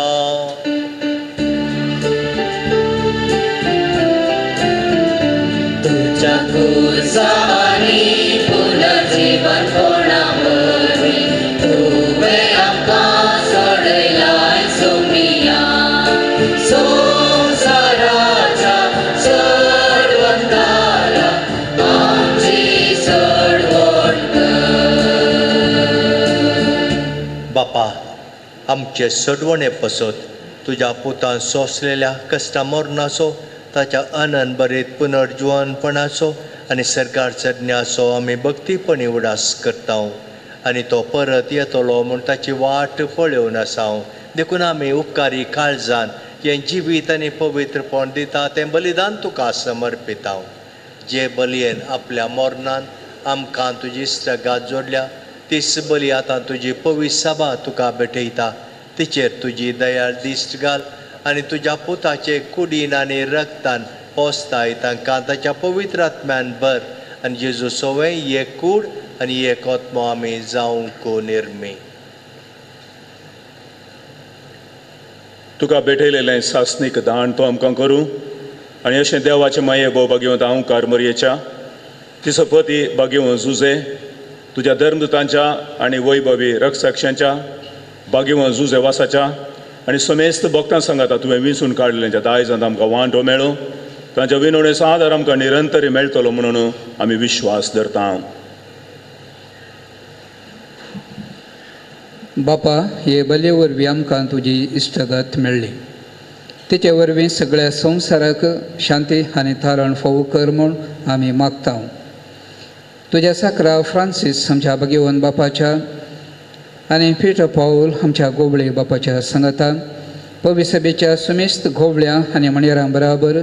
तुझ्या कुर्सानी पुनर्जीवन कोणावरी तुवें आमकां सोडयलाय सोमिया, संवसाराच्या सोडवंतारा आमची सोडवण कर. बापा, आमचे सोडवणे पसत तुज्या पुतान सोंसलेल्या कश्टा मरणाचो, ताच्या अनंत पुनर्जिवनपणाचो आनी सरकार चडण्याचो आमी भक्तीपणी उडास करता आनी तो परत येतलो म्हूण ताची वाट पळोवन आसा. देखून आमी उपकारी काळजान हें जिवीत आनी पवित्रपण दिता तें बलिदान तुका समर्पिता. जे बलयेन आपल्या मरणान आमकां तुजी इश्टागत जोडल्या, तीच बली आतां तुजी पवित्र सभा तुका भेटयता. तिचेर तुजी दयाळ दिश्ट घाल आनी तुज्या पुताचे कुडीन आनी रक्तान पोसताय तांकां ताच्या पवित्र आत्म्यान भर आनी जेजू सवें एक कूड आनी एक आत्मो आमी जावंक निर्मी. तुका भेटयलेलें सासणीक दान तो आमकां करूं आनी अशें देवाचें माये भोव बागेवंत हांव मरयेच्या तिचो पती बागेवन जुजे तुज्या धर्मदूतांच्या आनी वैभवी रक्षाक्षांच्या बागेवन जुजे वासाच्या आनी समेस्त भक्तां सांगाता तुवें विंचून काडलें ज्या दायजांत आमकां वांटो मेळो, तांच्या विनवणेचो आदार आमकां निरंतर मेळटलो म्हणून आमी विश्वास धरता. बापा, हे बले वरवीं आमकां तुजी इश्टागत मेळ्ळी, तिचे वरवीं सगळ्या संवसाराक शांती आनी थारण फावो कर म्हूण आमी मागता. तुज्या साकरा फ्रांसीस आमच्या भगेवन बापाच्या आनी पिटर पावल आमच्या गोवळे बापाच्या सांगाता पविसभेच्या सुमेस्त घोवळ्या आनी मणेरां बराबर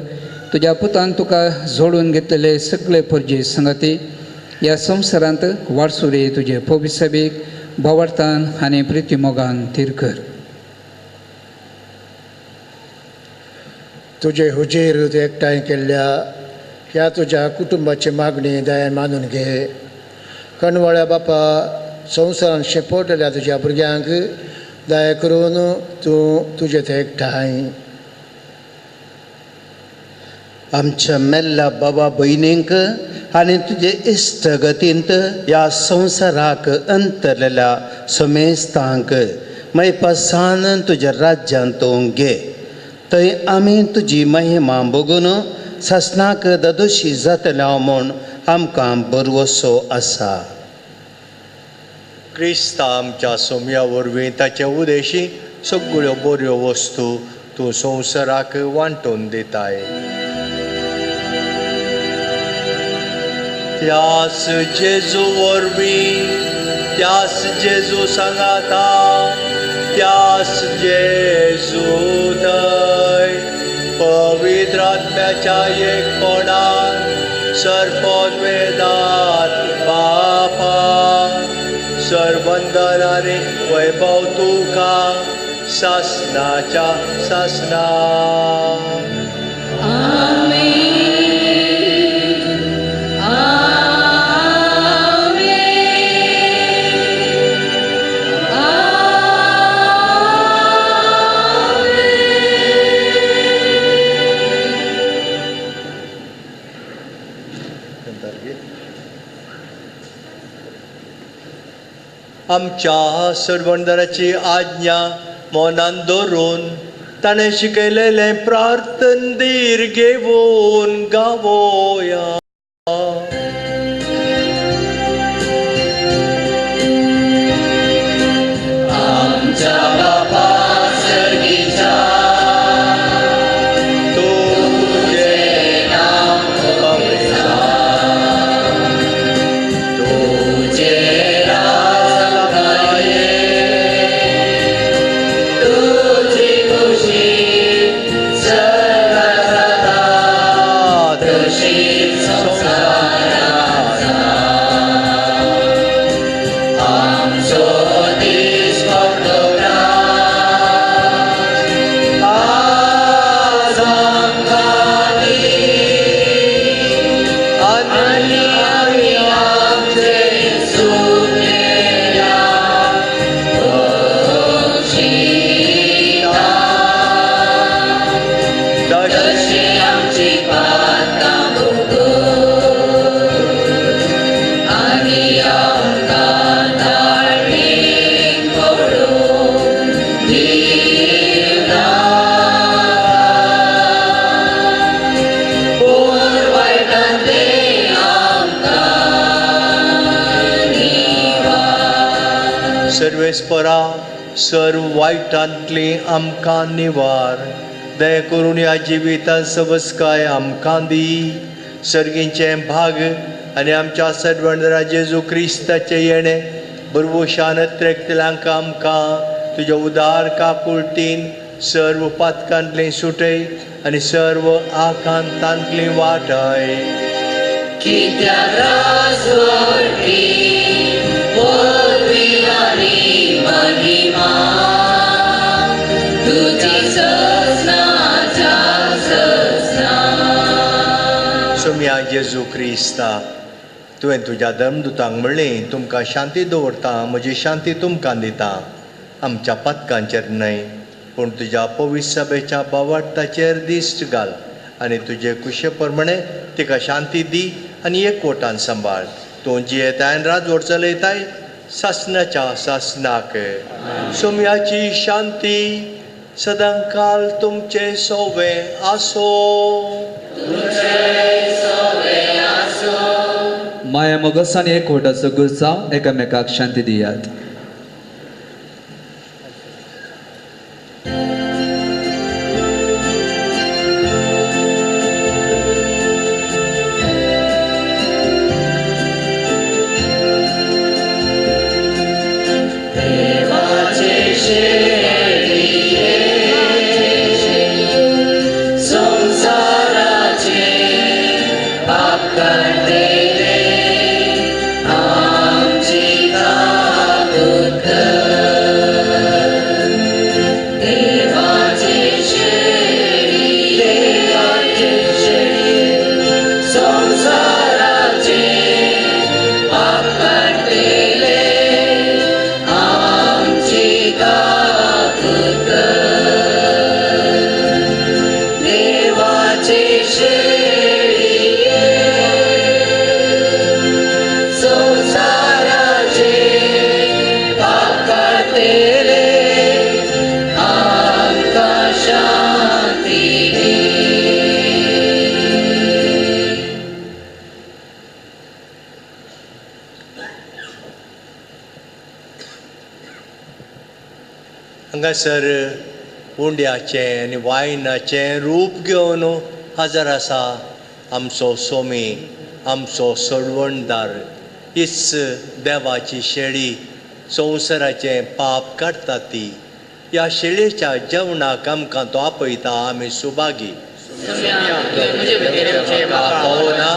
तुज्या पुतान तुका जोडून घेतलेले सगळे परजे सांगाती ह्या संवसारांत वारसुरे तुजे पविसभेक भावार्थान आनी प्रितीमोगान थीर कर. तुजे हुजेर एकठांय केल्ल्या ह्या तुज्या कुटुंबाची मागणी दयान मानून घे. कणवळ्या बापा, संवसारान शेपवटल्या तुज्या भुरग्यांक दया करून तूं तुजे ते एकठांय. आमच्या मेल्ल्या बाबा भयणींक आनी तुजे इश्टगतींत ह्या संवसाराक अंतरलेल्या समेस्तांक मैपासान तुज्या राज्यांत तूं घे. थंय आमी तुजी महिमा भोगून सासणाक ददोशी जातल्या म्हूण आमकां भरवसो आसा. क्रिस्ता आमच्या सोम्या वरवीं ताचे उदेशी सगळ्यो बऱ्यो वस्तू तूं संवसाराक वांटून दिताय. त्यास जेजू वरवीं, त्यास जेजू सांगाता, त्यास जेजू थंय पवित्र आत्म्याच्या एकपणान सर्पोद्वेदात बापा सर्वंदन आनी वैभव तुका सासनाच्या सासना. आमच्या सरवणदाराची आज्ञा मनान दवरून ताणें शिकयलेलें प्रार्थन धीर घेवन गावोया. आमच्या बापा सर्गीच्या तुझे नाम पवित्र जावं, तुझे सर्वेस्परा सर्व वायटांतली आमकां निवार, दया करून ह्या जिवितांत सवस्काय आमकां दी. सर्गींचें भाग आनी आमच्या सर्वणरा जेजू क्रिस्ताचें येणें बरवशान त्रेकतल्यांक आमकां तुज्या उदार काकुळटीन सर्व पातकांतली सुटय आनी सर्व आकांतांतली वाटाय. कित्याक राजवटी पदवी आनी महिमा तुजी सजनाच्या सजना. सोम्या जेजू क्रिस्ता, तुवें तुज्या धर्मदुतांक म्हणलें, तुमकां शांती दवरता, म्हजी शांती तुमकां दिता. आमच्या पातकांचेर न्हय पूण तुज्या पवित्र सभेच्या बावार्थाचेर दिश्ट घाल आनी तुजे कुशे प्रमाणे तिका शांती दी आनी एकवटान सांबाळ. तूं जियेताय राजवट चलयताय सासनाच्या सासनाक. सोम्याची शांती सदांकाल तुमचे सोवे आसो. माया मोगसांनी एकवटाचो गुरसांव एकामेकाक शांती दियात. हांगासर उंड्याचें आनी वायनाचें रूप घेवन हजर आसा आमचो सोमी, आमचो सोडवणदार. हीच देवाची शेळी संवसाराचें पाप काडटा ती. ह्या शेळयेच्या जेवणाक आमकां तो आपयता, आमी सुभागी. ना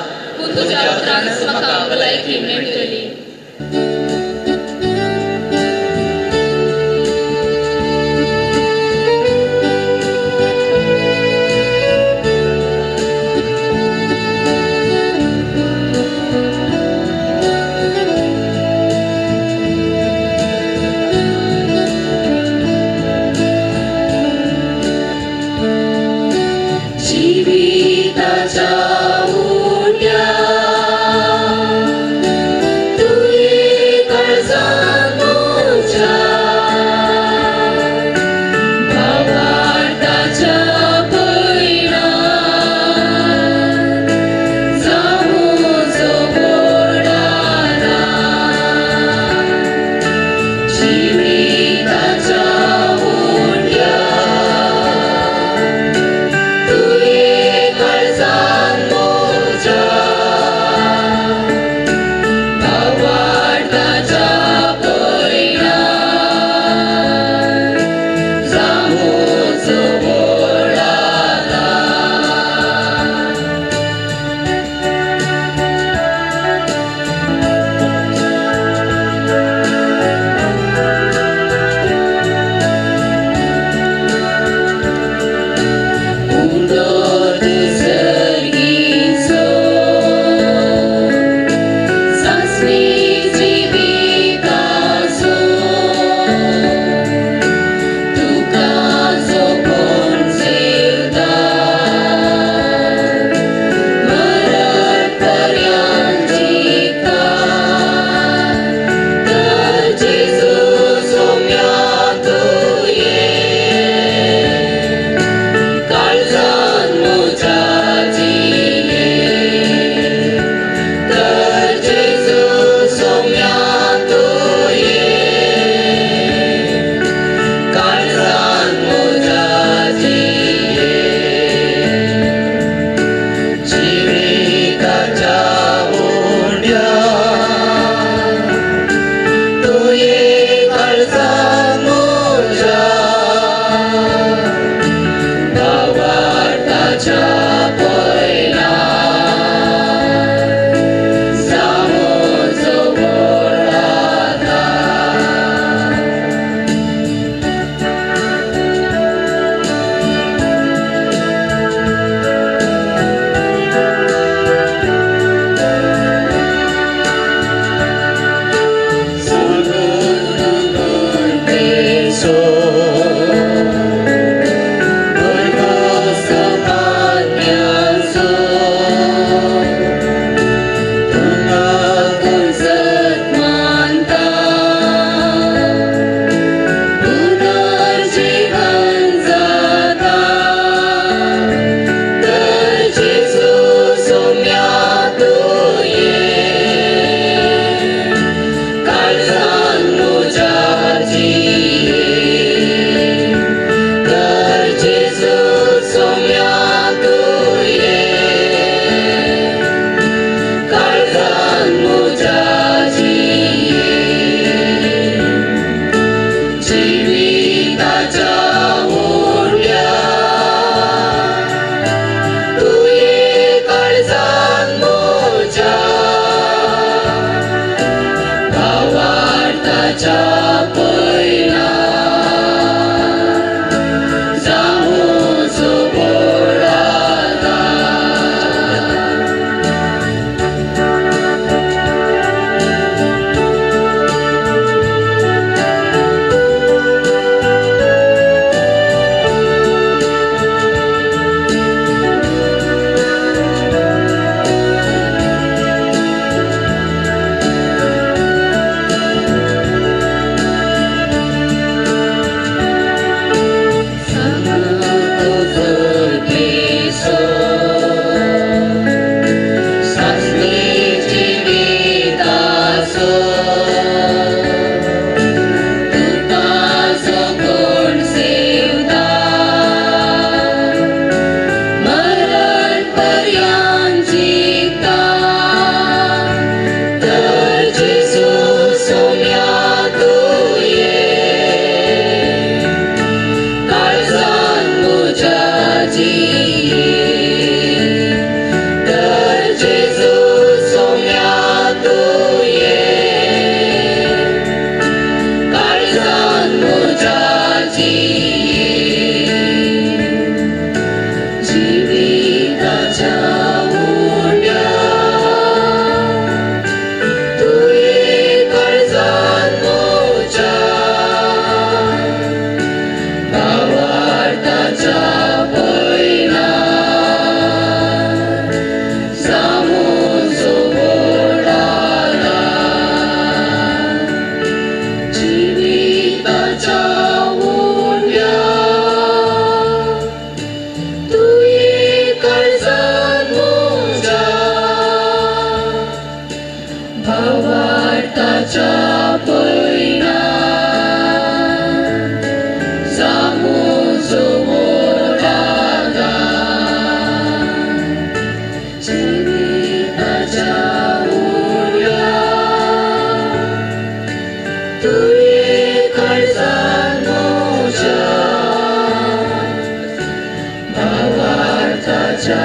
भावार्थाच्या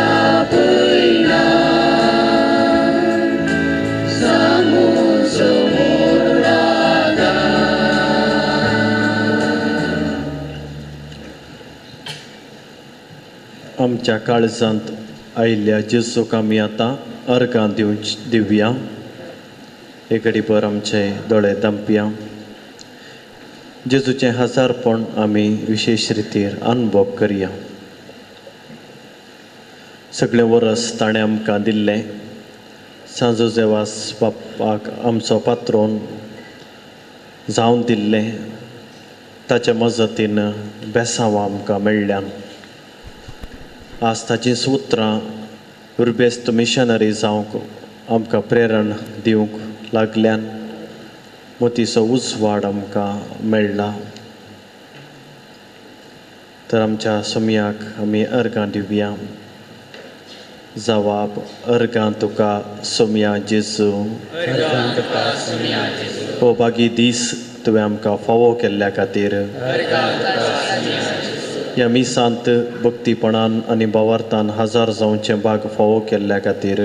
पयणान जावूं जोबोळ आदार. आमच्या काळजांत आयिल्ल्या जेजूक आमी आतां अर्गां दिवया. एक घडीभर आमचे दोळे दांपया. जेजूचें हजारपण आमी विशेश रितीर अनुभव करया. सगळें वरस ताणें आमकां दिल्लें. सांजो जेवास बापाक आमचो पात्रोन जावन दिल्लें. ताच्या मजतीन बेसांव आमकां मेळ्ळ्यान. आज ताचीं उतरां उर्बेस्त मिशनरी जावंक आमकां प्रेरण दिवंक लागल्यान मोतीचो उजवाड आमकां मेळ्ळा. तर आमच्या सोमयाक आमी अर्गां दिवया. जवाब अर्गां तुका सोमया जेजू. हो बागी दीस तुवें आमकां फावो केल्ल्या खातीर. ह्या मिसांत भक्तीपणान आनी भावार्थान हजार जावचें भाग फावो केल्ल्या खातीर.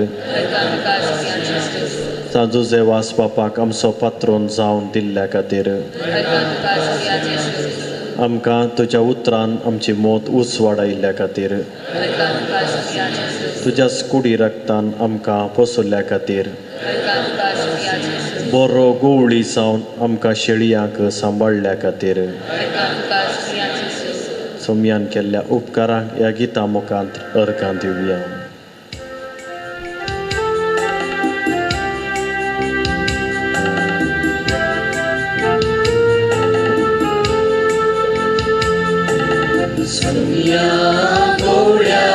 सांजो जेवास बापाक आमचो पात्रोन जावन दिल्ल्या खातीर. आमकां तुज्या उतरान आमची मोत उजवाडायिल्ल्या खातीर. तुज्या कुडी रक्तान आमकां पोसुल्ल्या खातीर. बरो गोवळी जावन आमकां शेळयांक सांबाळ्ळ्या खातीर. सोमयान केल्ल्या उपकारांक ह्या गिता मुखांत अर्गां दिवया. सोमया गोड्या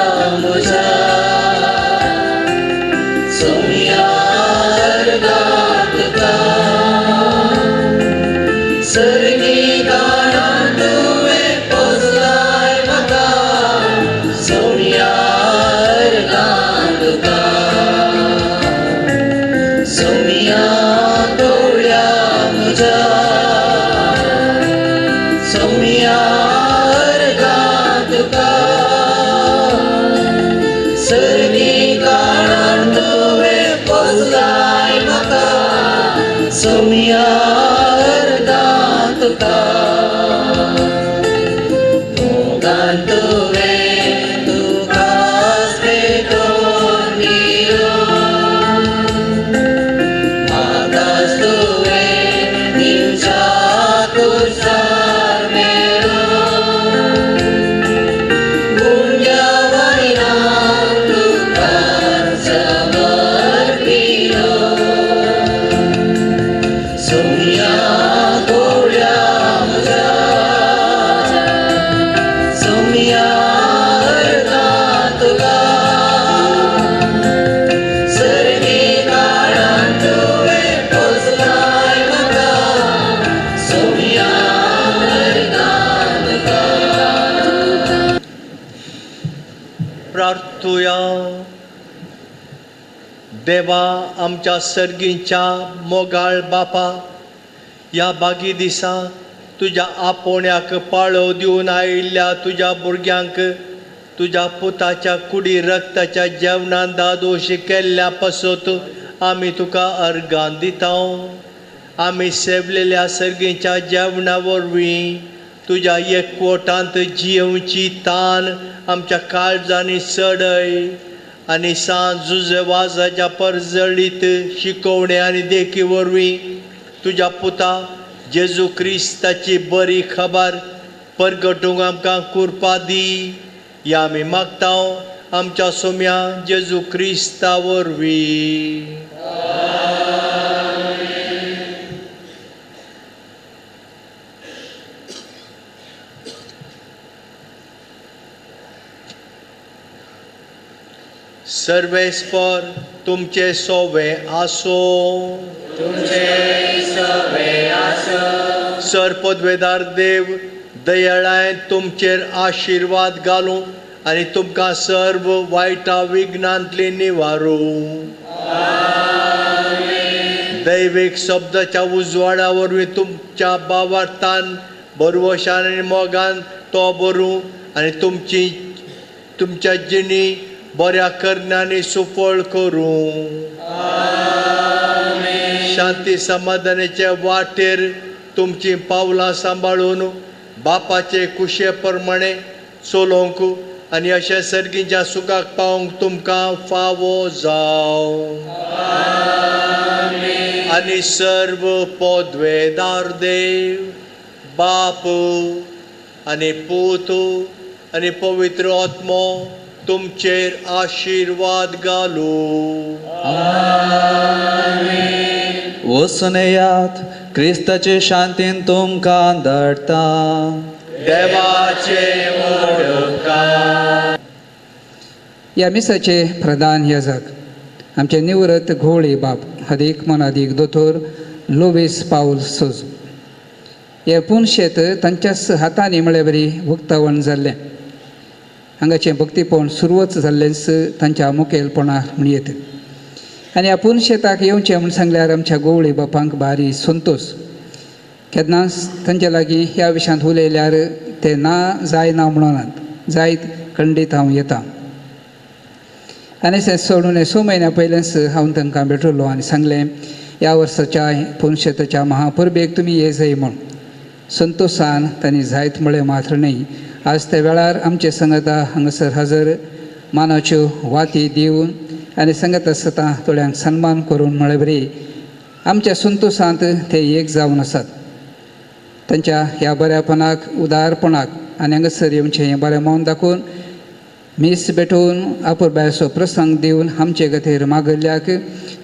म्हज्या सोमया अर्गां तुका सर्गी गाणां तुवें पोसलाय म्हाका सोमया अर्गां तुका सोमया गोड्या म्हज्या सोमया सर्गी गाणां तुवें पोसलाय म्हाका सोमया. तुका मोगान तुवें तुकाच पेटोवन दिलो म्हाकाच तुवें दिवच्या कुर्सार मेलो गुंड्या वयल्यान तुकाच समर्पिलो सोम्या गोड्या म्हज्या सोम्या अर्गां तुका सर्गी काळान तुवें पोसलाय म्हाका सोम्या अर्गां तुका. प्रार्थुया. देवा आमच्या सर्गींच्या मोगाळ बापा, ह्या बागी दिसा तुज्या आपोवण्याक पाळो दिवन आयिल्ल्या तुज्या भुरग्यांक तुज्या पुताच्या कुडी रक्ताच्या जेवणान दादोशी केल्ल्या पासत आमी तुका अर्गां दिता. आमी सेवलेल्या सर्गींच्या जेवणा वरवीं तुज्या एकवटांत जियेवची तान आमच्या काळजांनी चडय आनी सांज जुजे वाजाच्या परजळीत शिकोवणे आनी देखी वरवीं तुज्या पुता जेजू क्रिस्ताची बरी खबर परगटूंक आमकां कुरपा दी. ह्या आमी मागता आमच्या सोम्या जेजू क्रिस्ता वरवीं. सर्वेस्पर तुमचे सोवे आसो. तुमचे सोवे आसो. सर पदवेदार देव दयाळायन तुमचेर आशिर्वाद घालूं आनी तुमकां सर्व वायटा विघ्नांतली निवारूं. दैवीक शब्दाच्या उजवाडा वरवीं तुमच्या बावार्थान बरवशान आनी मोगान तो बरूं आनी तुमची तुमच्या जिणी बऱ्या करण्यांनी सुफळ करूं. शांती समाधानाचे वाटेर तुमचीं पावलां सांबाळून बापाचे कुशे प्रमाणे चलोवंक आनी अशें सर्गीच्या सुखाक पावोवंक तुमकां फावो जावं. आनी सर्व पदवेदार देव बाप आनी पूत आनी पवित्र आत्मो तुमचेर आशिर्वाद घालूं. वचून येयात, क्रिस्ताचे शांतीन तुमकां धाडटा. देवाचे मोडकार. ह्या मिसाचे प्रधान याजक आमचे निवृत्त घोवळी बाप हदीक मनादीक दोतोर लोवीस पावल सोज. हे पुनशेत तांच्याच हातांनी म्हळ्यार बरी उक्तावण जाल्लें. हांगाचें भक्तीपण सुरवच जाल्लेंच तांच्या मुखेलपणार म्हण येत. आनी ह्या पुनशेताक येवचें म्हूण सांगल्यार आमच्या गोवळी बापांक भारी संतोश. केन्नाच तांचे लागीं ह्या विशयांत उलयल्यार ते ना जायना म्हणनात, जायत खंडीत हांव येता. आनी तें सोडून 6 म्हयन्या पयलेंच हांव तांकां भेटलो आनी सांगलें ह्या वर्साच्या पुनशेताच्या महापरबेक तुमी ये जाय म्हूण. संतोशान तांणी जायत म्हळें मात्र न्हय, आज त्या वेळार आमचे संगता हांगासर हजर मानाच्यो वाती दिवन आनी संगत आसता थोड्यांक सन्मान करून म्हळ्यार बरी आमच्या संतोशांत ते एक जावन आसात. तांच्या ह्या बऱ्यापणाक उदारपणाक आनी हांगासर येवचें हें बरें मन दाखोवन मीस भेटोवन आपुरबायेचो प्रसंग दिवन आमचे खातीर मागयल्ल्याक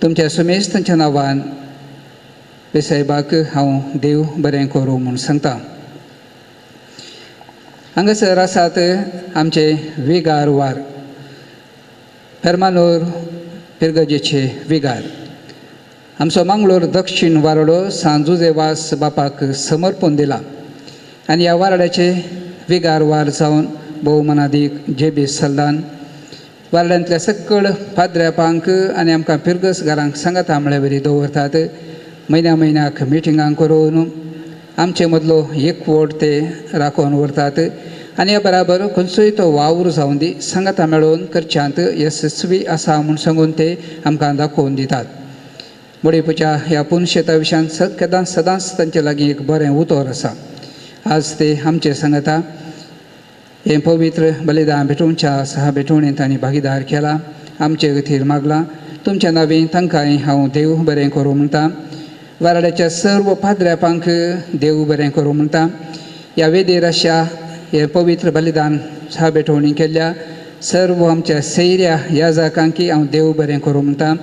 तुमच्या सुमेश तांच्या नांवान साहेबाक हांव देव बरें करूं म्हूण सांगता. हांगासर आसात आमचे विगार वार फेर्मानूर पिरगजेचे विगार. आमचो मांगलोर दक्षिण वारडो सांजुजे वास बापाक समर्पण दिला आनी ह्या वारड्याचे विगार वार जावन भोवमानादीक जे बी सल्दान वारड्यांतल्या सकळ पाद्र्यापांक आनी आमकां पिरगस घरांक सांगाता म्हळ्यार बरी दवरतात. म्हयन्या म्हयन्याक मिटिंगां करून आमचे मदलो एकवट ते राखून उरतात आनी ह्या बराबर खंयचोय तो वावर जावन दी सांगाता मेळोवन करच्यांत येसस्वी आसा म्हूण सांगून ते आमकां दाखोवन दितात. मुडीपूच्या ह्या पुनशेता विशयान सदांच सदांच तांचे लागीं एक बरें उतर आसा. आज ते आमचे सांगता हें पवित्र बलिदान भेटोवच्या सहा भेटवणेंत तांणी भागीदार केला, आमचे खातीर मागलां. तुमच्या नांवी तांकांय हांव देव बरें करूं म्हणटा. वाराड्याच्या सर्व पाद्र्यापांक देव बरें करूं म्हणटा. ह्या वेदीर अशा हें पवित्र बलिदान सहा भेटवणी केल्ल्या सर्व आमच्या सैऱ्या ह्या जाकांकी हांव देव बरें करूं म्हणटा.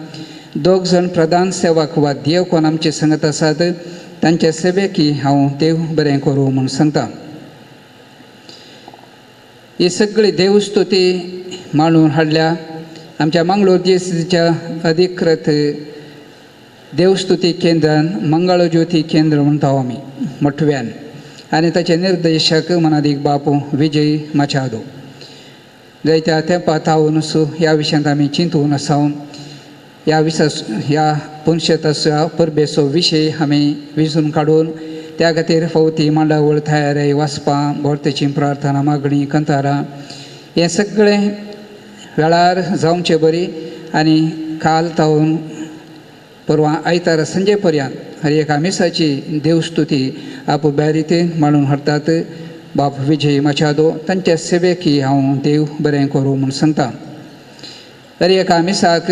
दोग जाण प्रधान सेवक वा देव कोण आमचे सांगत आसात तांच्या सेवेकी हांव देव बरें करूं म्हूण सांगता. ही सगळी देवस्तुती मांडून हाडल्या आमच्या मंगळूर दिवसाच्या अधिकृत देवस्तुती केंद्रान मंगळज्योती केंद्र म्हणटा आमी मठव्यान, आनी ताचे निर्देशक मनादीक बापू विजय माचादो. जायत्या तेंपा थावन सु ह्या विशयांत आमी चिंतून आसा. ह्या विसास ह्या पुनशेताच्या परबेचो विशय आमी विजून काडून त्या खातीर फावती मांडावळ तयारी वाचपां भोरतेची प्रार्थना मागणी कंतारां हें सगळें वेळार जावचे बरी. आनी काल तावन परवां आयतारा संजे पर्यंत हर एका मिसाची देवस्तुती आपुब्या रितीन मांडून हाडटात बाप विजय माचादो. तांच्या सेवेकी हांव देव बरें करूं म्हूण सांगता. हर एका मिसाक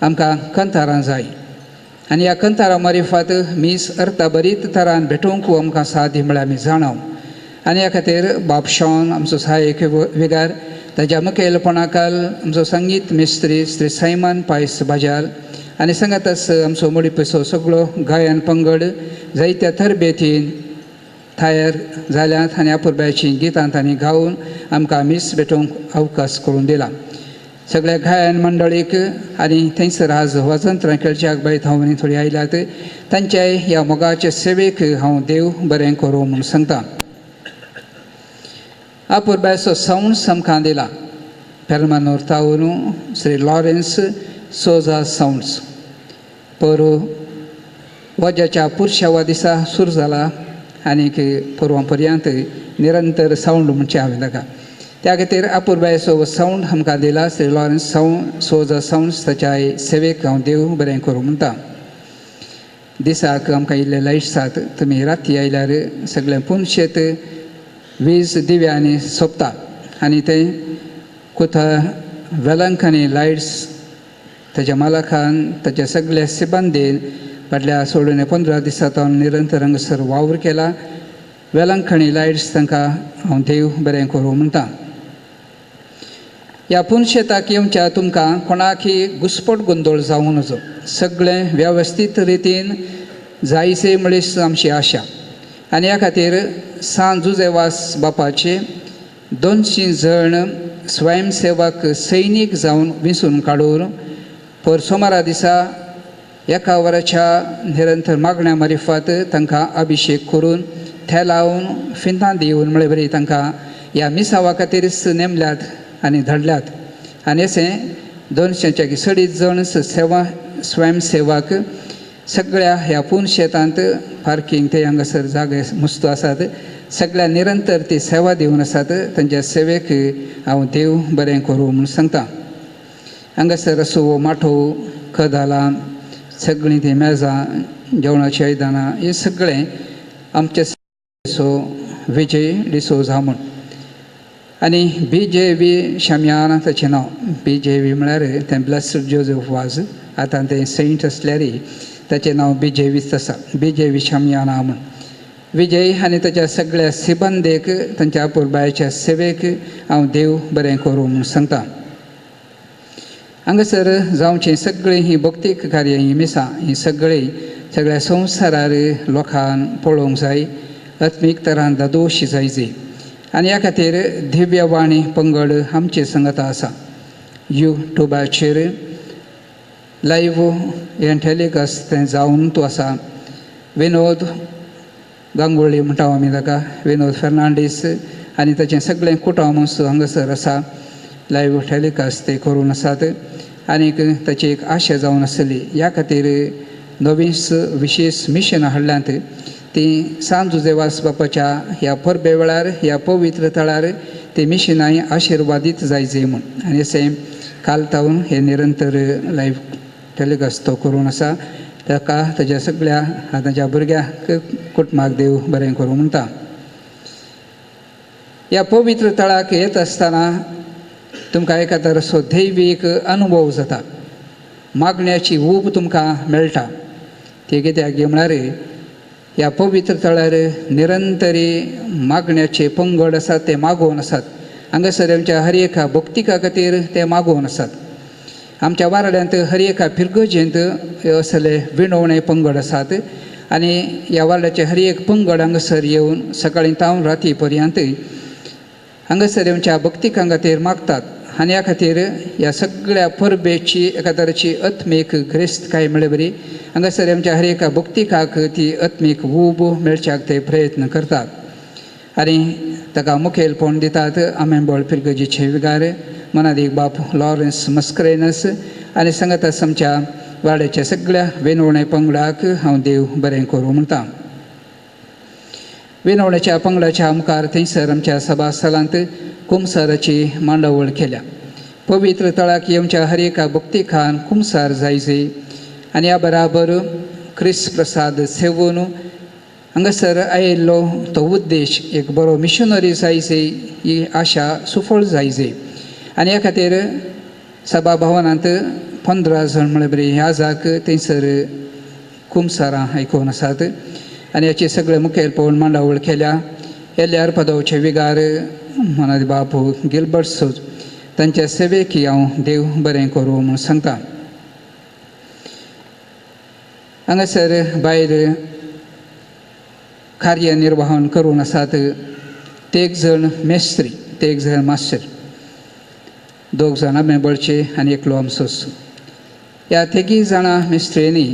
आमकां कंतारां जाय आनी ह्या कंतारां मारिफात मीस अर्था बरीत तरान भेटोवंक आमकां सादी म्हळ्यार आमी जाणाव. आनी ह्या खातीर बाप शॉन आमचो सहायक विगार ताच्या मुखेलपणाकाल आमचो संगीत मिस्त्री श्री सायमन पायस बाजाल आनी सांगातच आमचो मोडीपेचो सगळो गायन पंगड जायत्या तरबेतीन तयार जाल्यात आनी अपुरबायचीं गितां तांणी गावन आमकां मीस भेटोवंक अवकाश करून दिला. सगळ्या गायन मंडळीक आनी थंयसर आज वाजंत्रां खेळच्याक बाय थावनी थोडी आयल्यात तांच्याय ह्या मोगाचे सेवेक हांव देव बरें करूं म्हूण सांगता. अपुरबायचो सावंड आमकां दिला पेरमानूर तावन श्री लॉरेन्स सोजा सावंड्स. पोरू वज्याच्या पुरशावा दिसा सुरू जाला आनीक पोरवां पर्यंत निरंतर सावंड म्हणचें हांवें ताका. त्या खातीर अपुरबायचो सावंड आमकां दिला श्री लॉरेन्स सावंड सोजा सावंड्स ताच्या सेवेक हांव देव बरें करूं म्हणटा. दिसाक आमकां इल्ले लायट्स आसात, तुमी राती आयल्यार सगळें पुनशेत वीज दिव्यांनी सोंपता आनी तें कुथा वेलंकांनी लायट्स ताच्या मालकान ताच्या सगळ्या सिबंदीन फाटल्या सोडून 15 दिसां तावन निरंतर हांगासर वावर केला. वेलंकणी लायट्स तांकां हांव देव बरें करूं म्हणटा. ह्या पुनशेताक येवच्या तुमकां कोणाकी घुस्पट गोंदळ जावं नजो, सगळें वेवस्थीत रितीन जायसे म्हळी आमची आशा. आनी ह्या खातीर सांत जुजेवास बापाचे 200 जण स्वयंसेवक सैनीक जावन विंचून काडून पर सोमारा दिसा एका वराच्या निरंतर मागण्या मारिफात तांकां अभिशेक करून थेलावन फिंतां दिवन म्हळ्यार बरी तांकां ह्या मिसावा खातीरच नेमल्यात आनी धाडल्यात. आनी अशें 200च्या सडीत जण सेवा स्वयंसेवक सगळ्या ह्या पुनशेतांत पार्कींग ते हांगासर जागे मुस्त आसात सगळ्या निरंतर ती सेवा दिवन आसात. तांच्या सेवेक हांव देव बरें करूं म्हूण सांगता. हांगासर असो माठो कदालां सगळीं तीं मेजां जेवणाचीं आयदनां हें सगळें आमचे सो विजय डिसोजा म्हूण आनी बी जे व्ही शामियाना ताचें नांव. बी जे व्ही म्हळ्यार तें ब्लेस्ड जोजफ वाज, आतां तें सेंट आसल्यारय ताचें नांव बी जे व्हीच आसा, बी जे व्ही शामियाना म्हूण. विजय आनी ताच्या सगळ्या सिबंदेक तांच्या अपुरबायेच्या सेवेक हांव देव बरें करूं म्हूण सांगता. हांगासर जावचीं सगळीं हीं भक्तीक कार्यां हीं मिसां हीं सगळीं सगळ्या संवसारार लोकांक पळोवंक जाय, आत्मीक तरान दादोशी जायची. आनी ह्या खातीर दिव्यवाणी पंगड आमचे संगता आसा. युट्यूबाचेर लायव्ह हें टेलिकास्ट तें जावन तूं आसा. विनोद गांगोळी म्हणटा आमी ताका, विनोद फेर्नांडीस आनी ताचें सगळें कुटुंब हांगासर आसा. लायव्ह टेलिकास्ट ते करून आसात आनीक ताची एक आशा जावन आसली. ह्या खातीर नवीस विशेश मिशनां हाडल्यांत ती सांत जुजेवास बापाच्या ह्या परबे वेळार ह्या पवित्र थळार ती मिशनां आशिर्वादीत जायचे म्हूण. आनी अशें काल तावन हे निरंतर लायव्ह टेलिकास्ट तो करून आसा. ताका ताज्या सगळ्या ताज्या भुरग्यांक कुटुंबाक देव बरें करूं म्हणटा. ह्या पवित्र तळाक येत आसतना तुमकां एका तरेचो दैवीक अनुभव जाता, मागण्याची ऊब तुमकां मेळटा. ती कित्याक म्हळ्यार ह्या पवित्र तळार निरंतरी मागण्याचे पंगड आसात, ते मागोवन आसात. हांगासर आमच्या हर एका भक्तिका खातीर ते मागोवन आसात. आमच्या वारड्यांत हर एका फिरगजेंत असले विणवणे पंगड आसात आनी ह्या वारड्याचे हर एक पंगड हांगासर येवन सकाळीं तावन राती पर्यंत हांगासर आमच्या भक्तिकां खातीर मागतात. आनी ह्या खातीर ह्या सगळ्या परबेची एका तरेची आत्मीक ग्रेस्तकाय म्हळ्यार बरी हांगासर आमच्या हर एका भक्तिकाक ती आत्मीक ऊब मेळच्याक ते प्रयत्न करतात. आनी ताका मुखेलपण दितात आमेंबळ फिरगजीचे विगार मनादीक बाप लॉरन्स मस्करेनस आनी सांगत आमच्या वाड्याच्या सगळ्या विनवणे पंगडाक हांव देव बरें करूं म्हणटा. विनवण्याच्या पंगडाच्या मुखार थंयसर आमच्या सभास्थलांत कुमसाराची मांडावळ केल्या. पवित्र तळाक येवच्या हर एका भक्तिखान कुमसार जायचे आनी ह्या बराबर क्रिस प्रसाद सेवून हांगासर आयिल्लो तो उद्देश एक बरो मिशनरी जायचे ही आशा सुफळ जायचे. आनी ह्या खातीर सभा भवनांत 15 जाण म्हळ्यार बरी ह्या जाक थंयसर कुमसारां आयकून आसात आनी हाचे सगळे मुखेलपण मांडावळ केल्या. एल्यार पदवचे विगार मनादी बापू गिलबर्ट सोज तांच्या सेवेक हांव देव बरें करूं म्हूण सांगता. हांगासर भायर कार्यनिर्वाहन करून आसात ते एक जण मेस्त्री, ते एक जण मास्टर, दोग जाणां मेंबळचे आनी एकलो आमचो. ह्या तेगी जाणां मिस्त्रींनी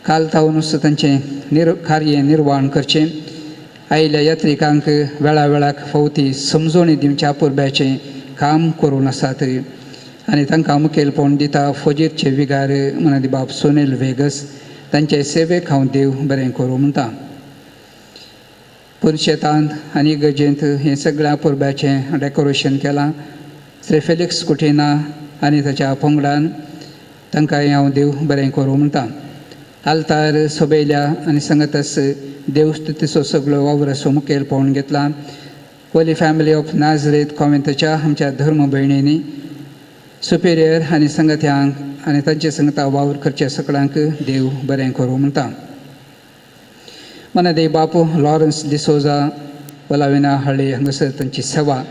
काल तावनूच तांचें कार्य निर्वाहन करचें, आयिल्ल्या यात्रिकांक वेळा वेळाक फावती समजोणी दिवच्या पुरब्याचें काम करून आसात. आनी तांकां मुखेलपण दिता फौजीरचे विगार मनादी बाब सोनेल वेगस तांचे सेवेक हांव देव बरें करूं म्हणटा. पुनशेतांत आनी गजेंत हें सगळ्या पुरब्याचें डेकोरेशन केलां श्री फेलिक्स कुटिना आनी ताच्या पंगडान, तांकां हांव देव बरें करूं म्हणटा. आल्तार सोबयल्या आनी सांगतच देवस्तुतीचो सगळो वावर असो मुखेलपण घेतला होली फॅमिली ऑफ नाजरेत कॉन्वेंटाच्या आमच्या धर्म भयणींनी, सुपेरियर आनी संगत्यांक आनी तांचे संगता वावर करच्या सगळ्यांक देव बरें करूं म्हणटा. मनादेव बापू लॉरन्स डिसोजा वलाविना हळ्ळी हांगासर तांची सेवा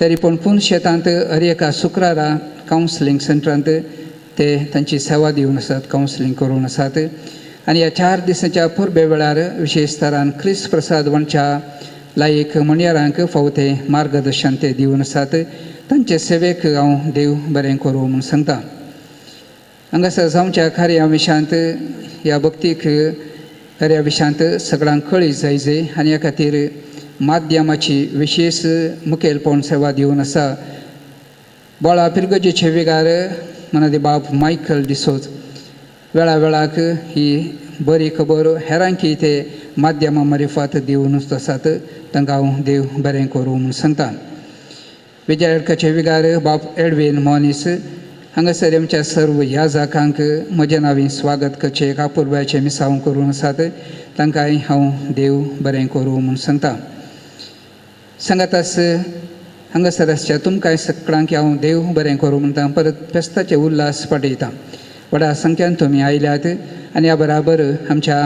तरी पूण पूण शेतांत हर एका शुक्रारा कावन्सिलींग सेंटरांत ते तांची सेवा दिवन आसात, कावन्सिलींग करून आसात. आनी ह्या 4 दिसांच्या परबे वेळार विशेश तरान क्रिस प्रसाद वणच्या लायक म्हणयारांक फावो ते मार्गदर्शन ते दिवन आसात. तांचे सेवेक हांव देव बरें करूं म्हूण सांगता. हांगासर जावच्या कार्या विशांत ह्या भक्तीक कार्या विशांत सगळ्यांक कळी जायचे आनी ह्या खातीर माध्यमाची विशेश मुखेलपण सेवा दिवन आसा. बोळा पिरगजेचे विगार मनादी बाब मायकल डिसोज वेळा वेळाक ही बरी खबर हेरांकी ते माध्यमा मारिफात दिवनूच आसात, तांकां हांव देव बरें करूं म्हूण सांगता. विजयकाचे विगार बाब एडवीन मॉनीस हांगासर आमच्या सर्व ह्या जाकांक म्हज्या नांवी स्वागत करचें कापुरबायचें मिसांव करून आसात, तांकांय हांव देव बरें करूं म्हूण सांगता. सांगातास हांगासर आसच्या तुमकांय सगळ्यांक हांव देव बरें करूं म्हणटा. परत फेस्ताचे उल्हास पाठयता. व्हडा संख्यान तुमी आयल्यात आनी ह्या बराबर आमच्या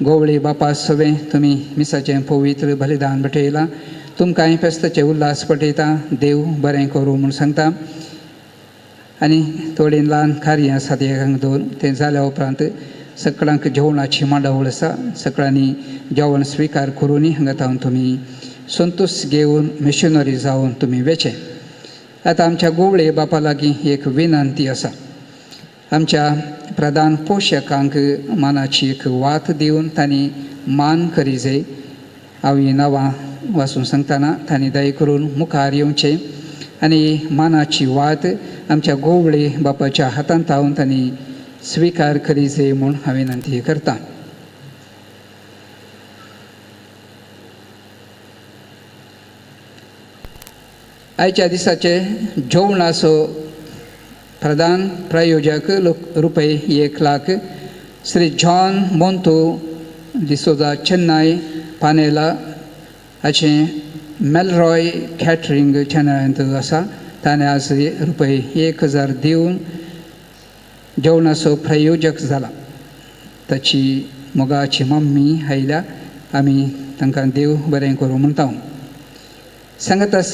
गोवळी बापा सवें तुमी मिसाचें पवित्र बलिदान भेटयलां, तुमकांय फेस्ताचे उल्हास पाठयता. देव बरें करूं म्हूण सांगता. आनी थोडीं ल्हान कार्यां आसात एकांक दोन, तें जाल्या उपरांत सगळ्यांक जेवणाची मांडावळ आसा, सगळ्यांनी जेवण स्विकार करूनय हांगा तावन तुमी संतोश घेवन मिशनरी जावन तुमी वेचें. आतां आमच्या गोवळे बापा लागीं एक विनंती आसा, आमच्या प्रधान पोशकांक मानाची एक वात दिवन तांणी मान करी जाय. हांव हीं नांवां वाचून सांगतना तांणी दया करून मुखार येवचें आनी मानाची वात आमच्या गोवळे बापाच्या हातांत तावन तांणी स्विकार करी जाय म्हूण हांव विनंती करता. आयच्या दिसाचे जेवणाचो प्रधान प्रायोजक रुपये 1 लाख श्री जॉन मोंतू डिसोजा चेन्नय पानेला हाचें मेलरॉय कॅटरींग चॅनलांत आसा ताणें आज रुपये 1000 दिवन जेवणाचो प्रायोजक जाला. ताची मोगाची मम्मी आयल्या आमी तांकां देव बरें करूं म्हणटा. सांगतास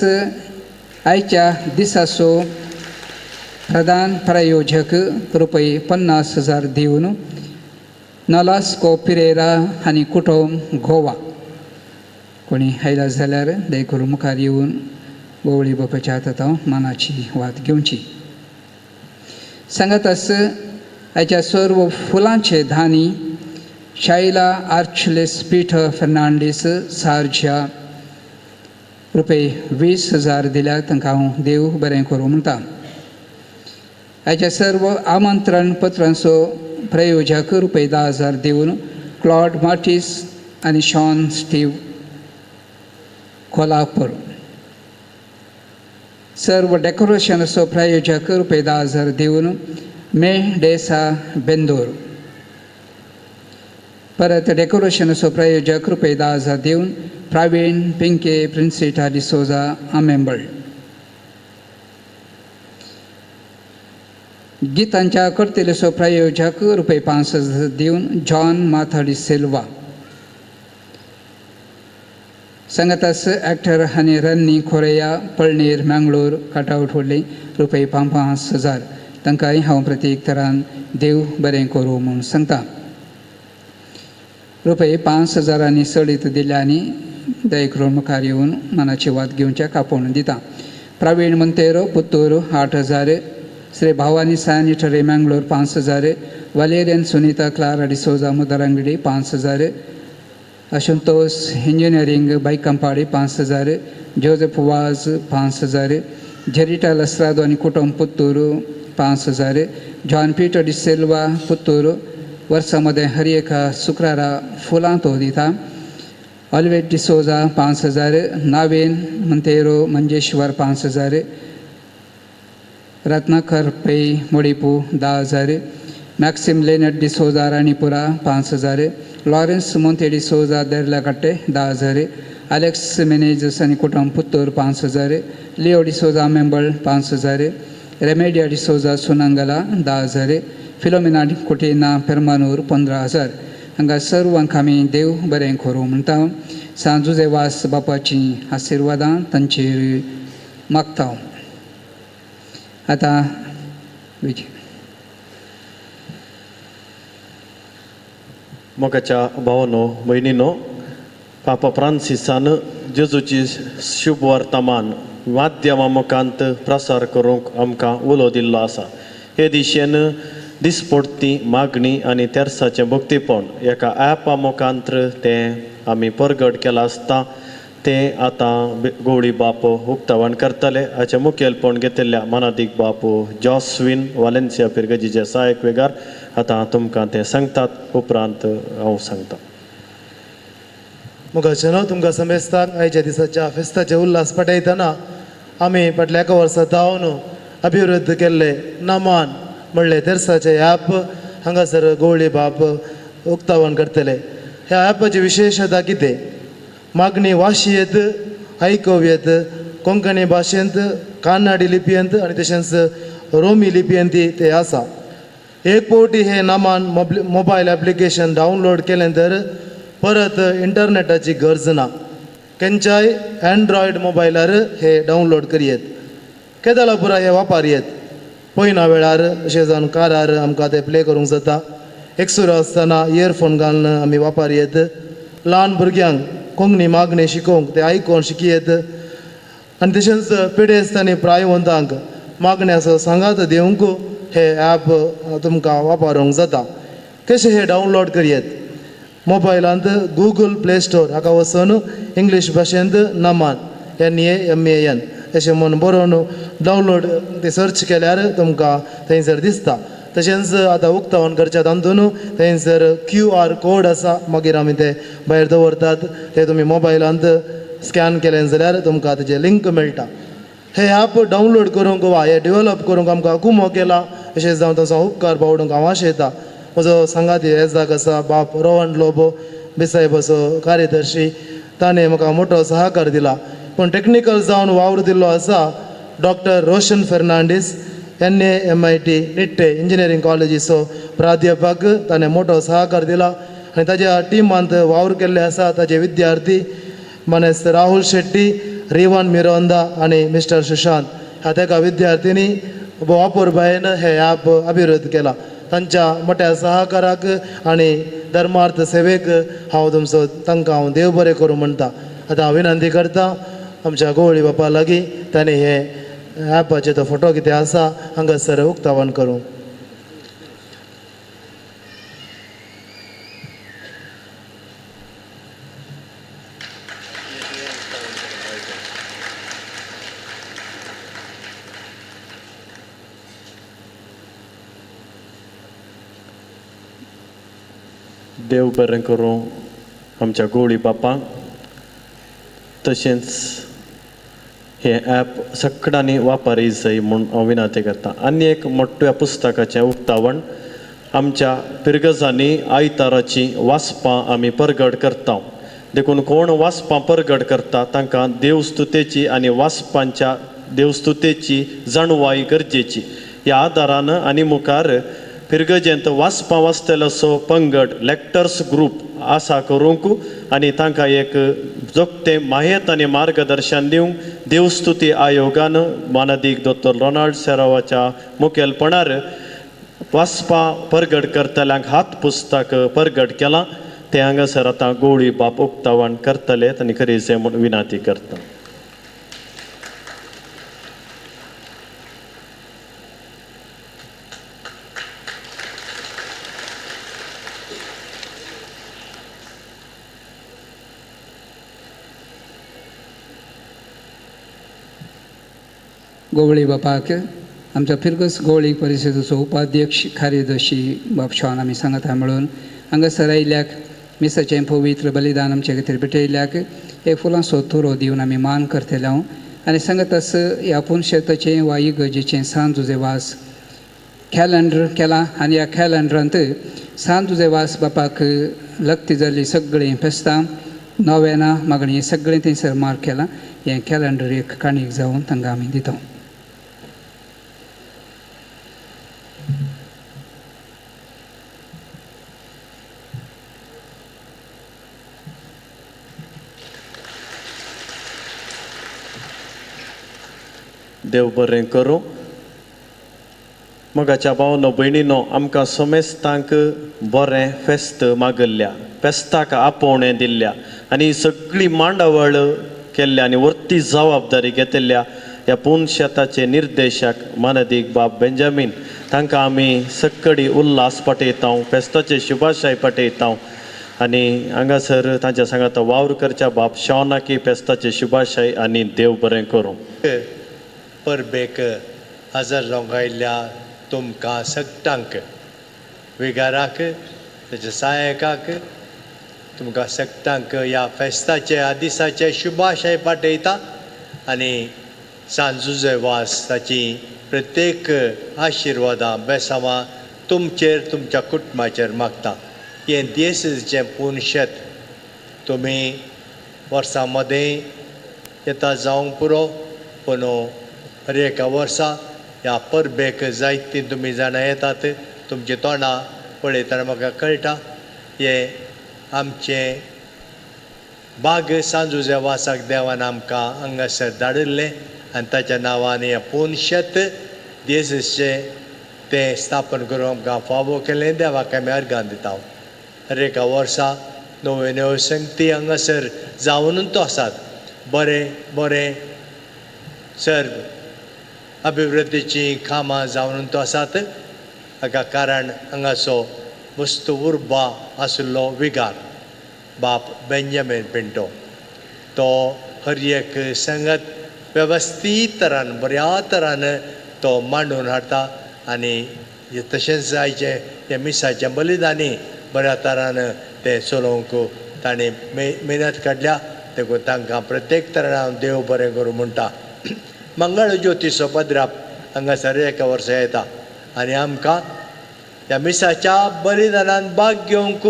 आयच्या दिसाचो प्रधान प्रायोजक रुपये 50,000 दिवन नलास्को पिरेरा आनी कुटुंब गोवा. कोणी आयला जाल्यार दयकरून मुखार येवन गोवळी बापाच्या हातांत हांव मानाची वात घेवची. सांगतास आयच्या सर्व फुलांचे धानी शायला आर्चलेस पीटर फेर्नांडीस सारज्या रुपये 20,000 दिल्या तांकां हांव देव बरें करूं म्हणटा. हाच्या सर्व आमंत्रण पत्रांचो प्रयोजक रुपये 10,000 दिवन क्लॉड मार्टीस आनी शॉन स्टीव कोल्हापूर. सर्व डेकोरेशनाचो प्रायोजक रुपये 10,000 दिवन मे डेसा बेंदोर. परत डेकोरेशनाचो प्रायोजक रुपये 10,000 दिवन प्रवीण पिंके प्रिन्सिटा डिसोजा आमेंबळ. गितांच्या करतेलेचो प्रायोजक रुपये 5,000 दिवन जॉन माथाडी सिल्वा. सांगातास ॲक्टर आनी रन्नी खोरेया पळणीर मँगलोर कटआवट व्हडली रुपये 5,000 तांकांय हांव प्रत्येक तरान देव बरें करूं म्हूण सांगता. रुपये 5,000 आनी सडीत दिल्या आनी दयकरून मुखार येवन मनाची वात घेवच्याक आपोवन दिता. Praveen Monteiro Puttur 8,000 Shri Bhavani sanitary Mangalore 5,000 Valerian Sunita Clara D'Souza Mudarangadi 5,000 Ashutosh engineering Baikampady 5,000 Joseph Vaz 5,000 Jerita Lasrado आनी कुटुंब Puttur 5,000 John Peter D'Silva Puttur वर्सा मदें हर एका शुक्रारा फुलां तो दिता. ऑलिवेट डिसोजा 5,000 नावेन Monteiro Manjeshwar 5,000 Ratnakar Pai Modipu 10,000 Maxim Lenat D'Souza Ranipura 5,000 Lawrence Monte D'Souza Derlakatte 10,000 Alex Menezes आनी कुटुंब पुत्तूर 5,000 लिओ डिसोजा मेंबळ 5,000 रेमेडिया डिसोजा सुनंगला 10,000 फिलोमिना कुटिना पेरमानूर 15,000. हांगा सर्वांक आमी देव बरें करूं म्हणटा. सांजुजे वास बापाची आशिर्वादां तांचेर मागता. आतां विजय मोगाच्या भावानो भयणीनो, पापा फ्रांसिसान जेजूची शुभ वर्तमान माध्यमा मुखांत प्रसार करूंक आमकां उलो दिल्लो आसा. हे दिशेन दिसपडती मागणी आनी तेर्साचें भक्तीपण एका ॲपा मुखांत तें आमी परगट केलां आसता तें आतां गोवळी बाप उक्तावण करतले. हाचें मुखेलपण घेतिल्ल्या मनादीक बापू जॉस्विन वालेन्सिया पिरगजीचे सहायक वेगार आतां तुमकां तें सांगतात. उपरांत हांव सांगता. मुखाचें तुमकां समेस्तांक आयच्या दिसाच्या फेस्ताचे उल्हास पाठयतना आमी फाटल्या एका वर्सा धांवन अभिवृद्ध केल्ले नमान म्हणले तेर्साचे ॲप हांगासर गोवळी बाप उक्तावण करतले. ह्या ॲपाची विशेशता कितें? मागणी वाशी येत, आयकोवयेत, कोंकणी भाशेंत, कान्नाडी लिपयेंत आनी तशेंच रोमी लिपयेंत ते आसा. एक फावटी हे नामान मोबायल एप्लिकेशन डावनलोड केलें तर परत इंटरनेटाची गरज ना. खंयच्याय एन्ड्रॉयड मोबायलार हे डावनलोड करयेत. केदला पुरा हे वापर येत पयना वेळार अशें जावन कारार आमकां ते प्ले करूंक जाता. एकसुरो आसतना इयरफोन घालून आमी वापर येत. ल्हान भुरग्यांक कोंकणी मागणी शिकोवंक ते आयकोन शिकयेत आनी तशेंच पिडेस्त आनी प्रायवंतांक मागण्याचो सांगात दिवंक हे ॲप तुमकां वापरूंक जाता. कशें हे डावनलोड करयेत? मोबायलांत गुगल प्ले स्टोर हाका वचून इंग्लीश भाशेंत नमान NAMAN अशें म्हूण बरोवन डावनलोड ते सर्च केल्यार तुमकां थंयसर दिसता. तशेंच आतां उक्तावण करच्या तातूंत थंयसर QR code आसा, मागीर आमी ते भायर दवरतात. ते तुमी मोबायलांत स्कॅन केलें जाल्यार तुमकां तेजें लिंक मेळटा. हे ॲप डावनलोड करूंक वा हे डेवलप करूंक आमकां कुमो केला अशें जावन तांचो उपकार बावडूंक हांव आशेता. म्हजो सांगाती येजाक आसा बाप रोहन लोबो बिसायबाचो कार्यदर्शी, ताणें म्हाका मोटो सहकार दिला. पूण टॅक्निकल जावन वावर दिल्लो आसा doctor Roshan Fernandes, NAMIT Nitte engineering कॉलेजीचो प्राध्यापक, ताणें मोटो सहकार दिला आनी ताज्या टिमांत वावर केल्ले आसा ताजे विद्यार्थी मानेस्त राहुल शेट्टी, रिवान मिरोंदा आनी मिस्टर सुशांत ह्या तेका विद्यार्थ्यांनी वापरबायन हे ॲप अभिवृद्ध केला. तांच्या मोठ्या सहकाराक आनी धर्मार्थ सेवेक हांव तुमचो तांकां हांव देव बरें करूं म्हणटा. आतां हांव विनंती करता आमच्या गोवळी बापा लागीं ताणें हे ॲपाचे तो फोटो कितें आसा हांगासर उक्तावण करूं. देव बरें करूं आमच्या गोवळी बापांक. तशेंच हे ॲप सगळ्यांनी वापरी जाय म्हूण हांव विनंती करता. आनी एक मोठ्या पुस्तकाचें उक्तावण आमच्या पिरगजांनी आयताराची वाचपां आमी परगट करता. देखून कोण वाचपां परगट करता तांकां देवस्तुतेची आनी वाचपांच्या देवस्तुतेची जाणवाय गरजेची. ह्या आदारान आनी मुखार फिरगजेंत वाचपां वाचतलो असो पंगड लॅक्टर्स ग्रूप आसा करूंक आनी तांकां एक जोगतें माहेत आनी मार्गदर्शन दिवंक देवस्तुती आयोगान मानादीक दोतोर रोनाल्ड सेरावाच्या मुखेलपणार वाचपां परगट करतल्यांक हात पुस्तक परगट केलां. तें हांगासर आतां गोवळी बाप उक्तावण करतले आनी खरी म्हूण विनंती करता. गोवळी बापाक आमच्या फिरगस गोवळी परिशदेचो उपाध्यक्ष कार्यदर्शी बाप शॉन आमी सांगता म्हणून हांगासर आयिल्ल्याक मिसाचें पवित्र बलिदान आमचे खातीर भेटयल्ल्याक एक फुलांचो तुरो दिवन आमी मान करतले हांव. आनी सांगत आस ह्या पुनशेताचें वा इगर्जेचें सांजुजे वास कॅलेंडर केलां आनी ह्या कॅलेंडरांत सांजुजे वास बापाक लग्ती जाल्ली सगळीं फेस्तां नोवेनां मागणी सगळें थंयसर मार्क केलां. हें कॅलेंडर एक काणीक जावन तांकां आमी दिता. देव बरें करूं. मोगाच्या भावनो भयणीनो, आमकां समेस्तांक बरें फेस्त मागल्ल्या, फेस्ताक आपोवणें दिल्ल्या आनी सगळी मांडावळ केल्ल्या आनी वर्ती जबाबदारी घेतिल्ल्या ह्या पुनशेताचे निर्देशक मानादीक बाब बेंजामीन तांकां आमी सक्कडी उल्हास पाठयता, फेस्ताचे शुभाशय पाठयता आनी हांगासर तांच्या सांगाता वावर करच्या बाब शॉनाकी फेस्ताचे शुभाशय आनी देव बरें करूं. परबेक हजर जावंक आयिल्ल्या तुमकां सगटांक, विगाराक, ताच्या सहायकाक, तुमकां सगटांक ह्या फेस्ताचे दिसाचे शुभाशय पाठयता आनी सांजुजे वास ताची प्रत्येक आशिर्वादां बेसांवां तुमचेर तुमच्या कुटुंबाचेर मागता. हें देसाचें पुनशेत तुमी वर्सां मदें येता जावंक पुरो, पूण हर एका वर्सा ह्या परबेक जायतीं तुमी जाणां येतात. तुमचीं तोंडां पळयतना म्हाका कळटा हें आमचें बाग सांजुजे वासाक देवान आमकां हांगासर धाडिल्लें आनी ताच्या नांवान हें पुनशेत देसाचें तें स्थापन करून आमकां फावो केलें. देवाक आमी अर्गां दिता. हर एका वर्सा नव्यो नव्यो संगती हांगासर जावनूच आसात. बरें बरें सर अभिवृद्धीचीं कामां जावन तो आसात. हाका कारण हांगाचो वस्तू उर्बा आशिल्लो विगार बाप बेंजामीन पिंटो तो हर एक संगत वेवस्थीत तरान बऱ्या तरान तो मांडून हाडटा आनी तशेंच आयचें हें मिसाचें बलिदानी बऱ्या तरान तें चलोवंक ताणें मेहनत काडल्या. देखून तांकां प्रत्येक तरान हांव देव बरें करूं म्हणटा. मंगळ ज्योतीचो पद्राप हांगासर एका वर्सा येता आनी आमकां ह्या मिसाच्या बलिदानान भाग घेवंक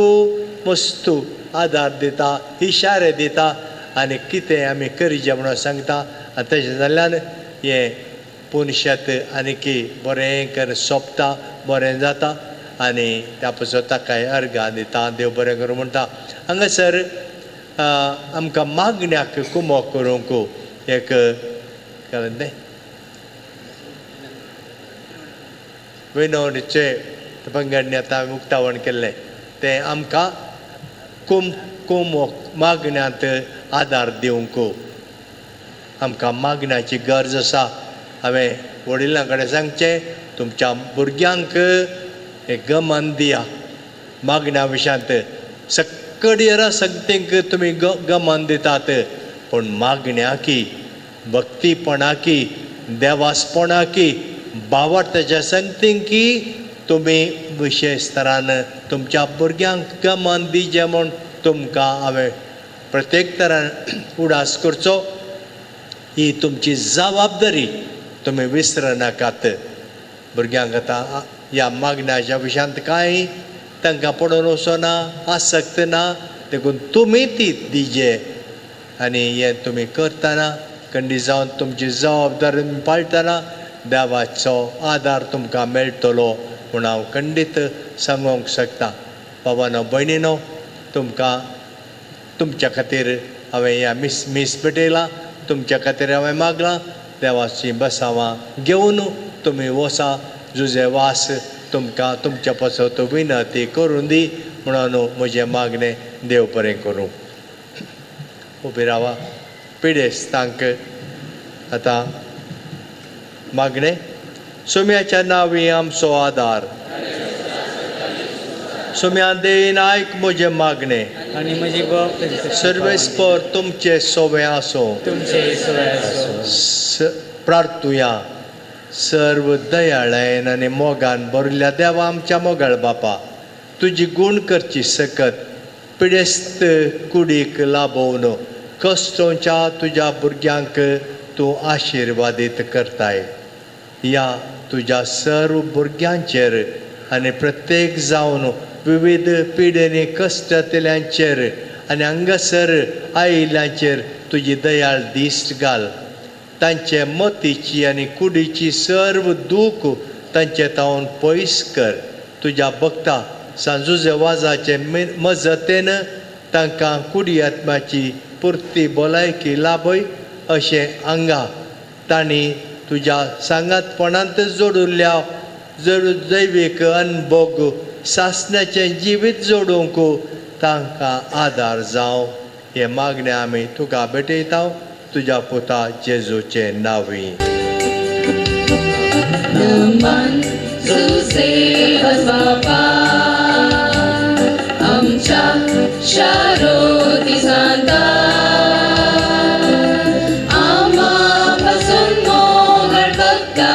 मस्तू आदार दिता, इशारे दिता आनी कितें आमी करीजे म्हणून सांगता. आनी तशें जाल्ल्यान हें पुनशेत आनीकी बरें कर सोंपता, बरें जाता आनी त्या पासून ताकाय अर्गां दिता, देव बरें करूं म्हणटा. हांगासर आमकां मागण्याक कुमोक करूंक एक कारण तें विनवणीचें पंगडणी आतां हांवें उक्तावण केल्लें तें आमकां कुमोक मागण्यांत आदार दिवंक आमकां मागण्याची गरज आसा. हांवें वडिलां कडेन सांगचें, तुमच्या भुरग्यांक एक गमन दिया मागण्या विशयांत. सक्कडयेरा सगळ्यांक तुमी गमन दितात, पूण मागण्याकी, भक्तीपणाकी, देवासपणाकी, बावडताच्या संगतींकी तुमी विशेश तरान तुमच्या भुरग्यांक गमन दिवचें म्हूण तुमकां हांवें प्रत्येक तरान उडास करचो. ही तुमची जबाबदारी, तुमी विसरनाकात. भुरग्यांक आतां ह्या मागण्याच्या विशयांत कांय तांकां पडून वचना, आसक्त ना, देखून तुमी ती दिजे. आनी हें तुमी करतना खंडीत जावन तुमची जबाबदारी पाळटना देवाचो आदार तुमकां मेळटलो म्हूण हांव खंडीत सांगूंक शकता. बाबानो भयणीनो, तुमकां तुमच्या खातीर हांवें ह्या मीस भेटयलां, तुमच्या खातीर हांवें मागलां. देवाची बसावां घेवन तुमी वसा, जुजे वास तुमकां तुमच्या पासत विनंती करूं दी म्हणून म्हजें मागणें देव बरें करूं. उबी रावा पिडेस्तांक आतां मागणें. सोम्याच्या नांवी आमचो आदार, सोम्या देन आयक म्हजें मागणें आनी म्हजी बोप सर्वेस्पर तुमचें सोवें आसूं, तुमचें सोवें आसूं. प्रार्थुया. सर्व दयाळायेन आनी मोगान भरिल्ल्या देवा आमच्या मोगाळ बापा, तुजी गूण करची सकत पिडेस्त कुडीक लाभोवन कश्टोंच्या तुज्या भुरग्यांक तूं आशिर्वादीत करताय. ह्या तुज्या सर्व भुरग्यांचेर आनी प्रत्येक जावन विविध पिडेनी कश्टांतल्यांचेर आनी हांगासर आयिल्ल्यांचेर तुजी दयाळ दिश्ट घाल. तांचे मतीची आनी कुडीची सर्व दूख तांचे तावन पयस कर. तुज्या भक्ता सांजुजे वाजाचे मजतेन तांकां कुडी आत्म्याची पुरती भलायकी लाभय अशें आंगा तांणी तुज्या सांगातपणांत जोडिल्ल्या जैवीक अनभोग सासण्याचें जिवीत जोडूंक तांकां आदार जावं. हें मागणें आमी तुका भेटयता तुज्या पुता जेजूचे नांवी. आमच्या शारोती सांता आमा पासून मोगळ भक्ता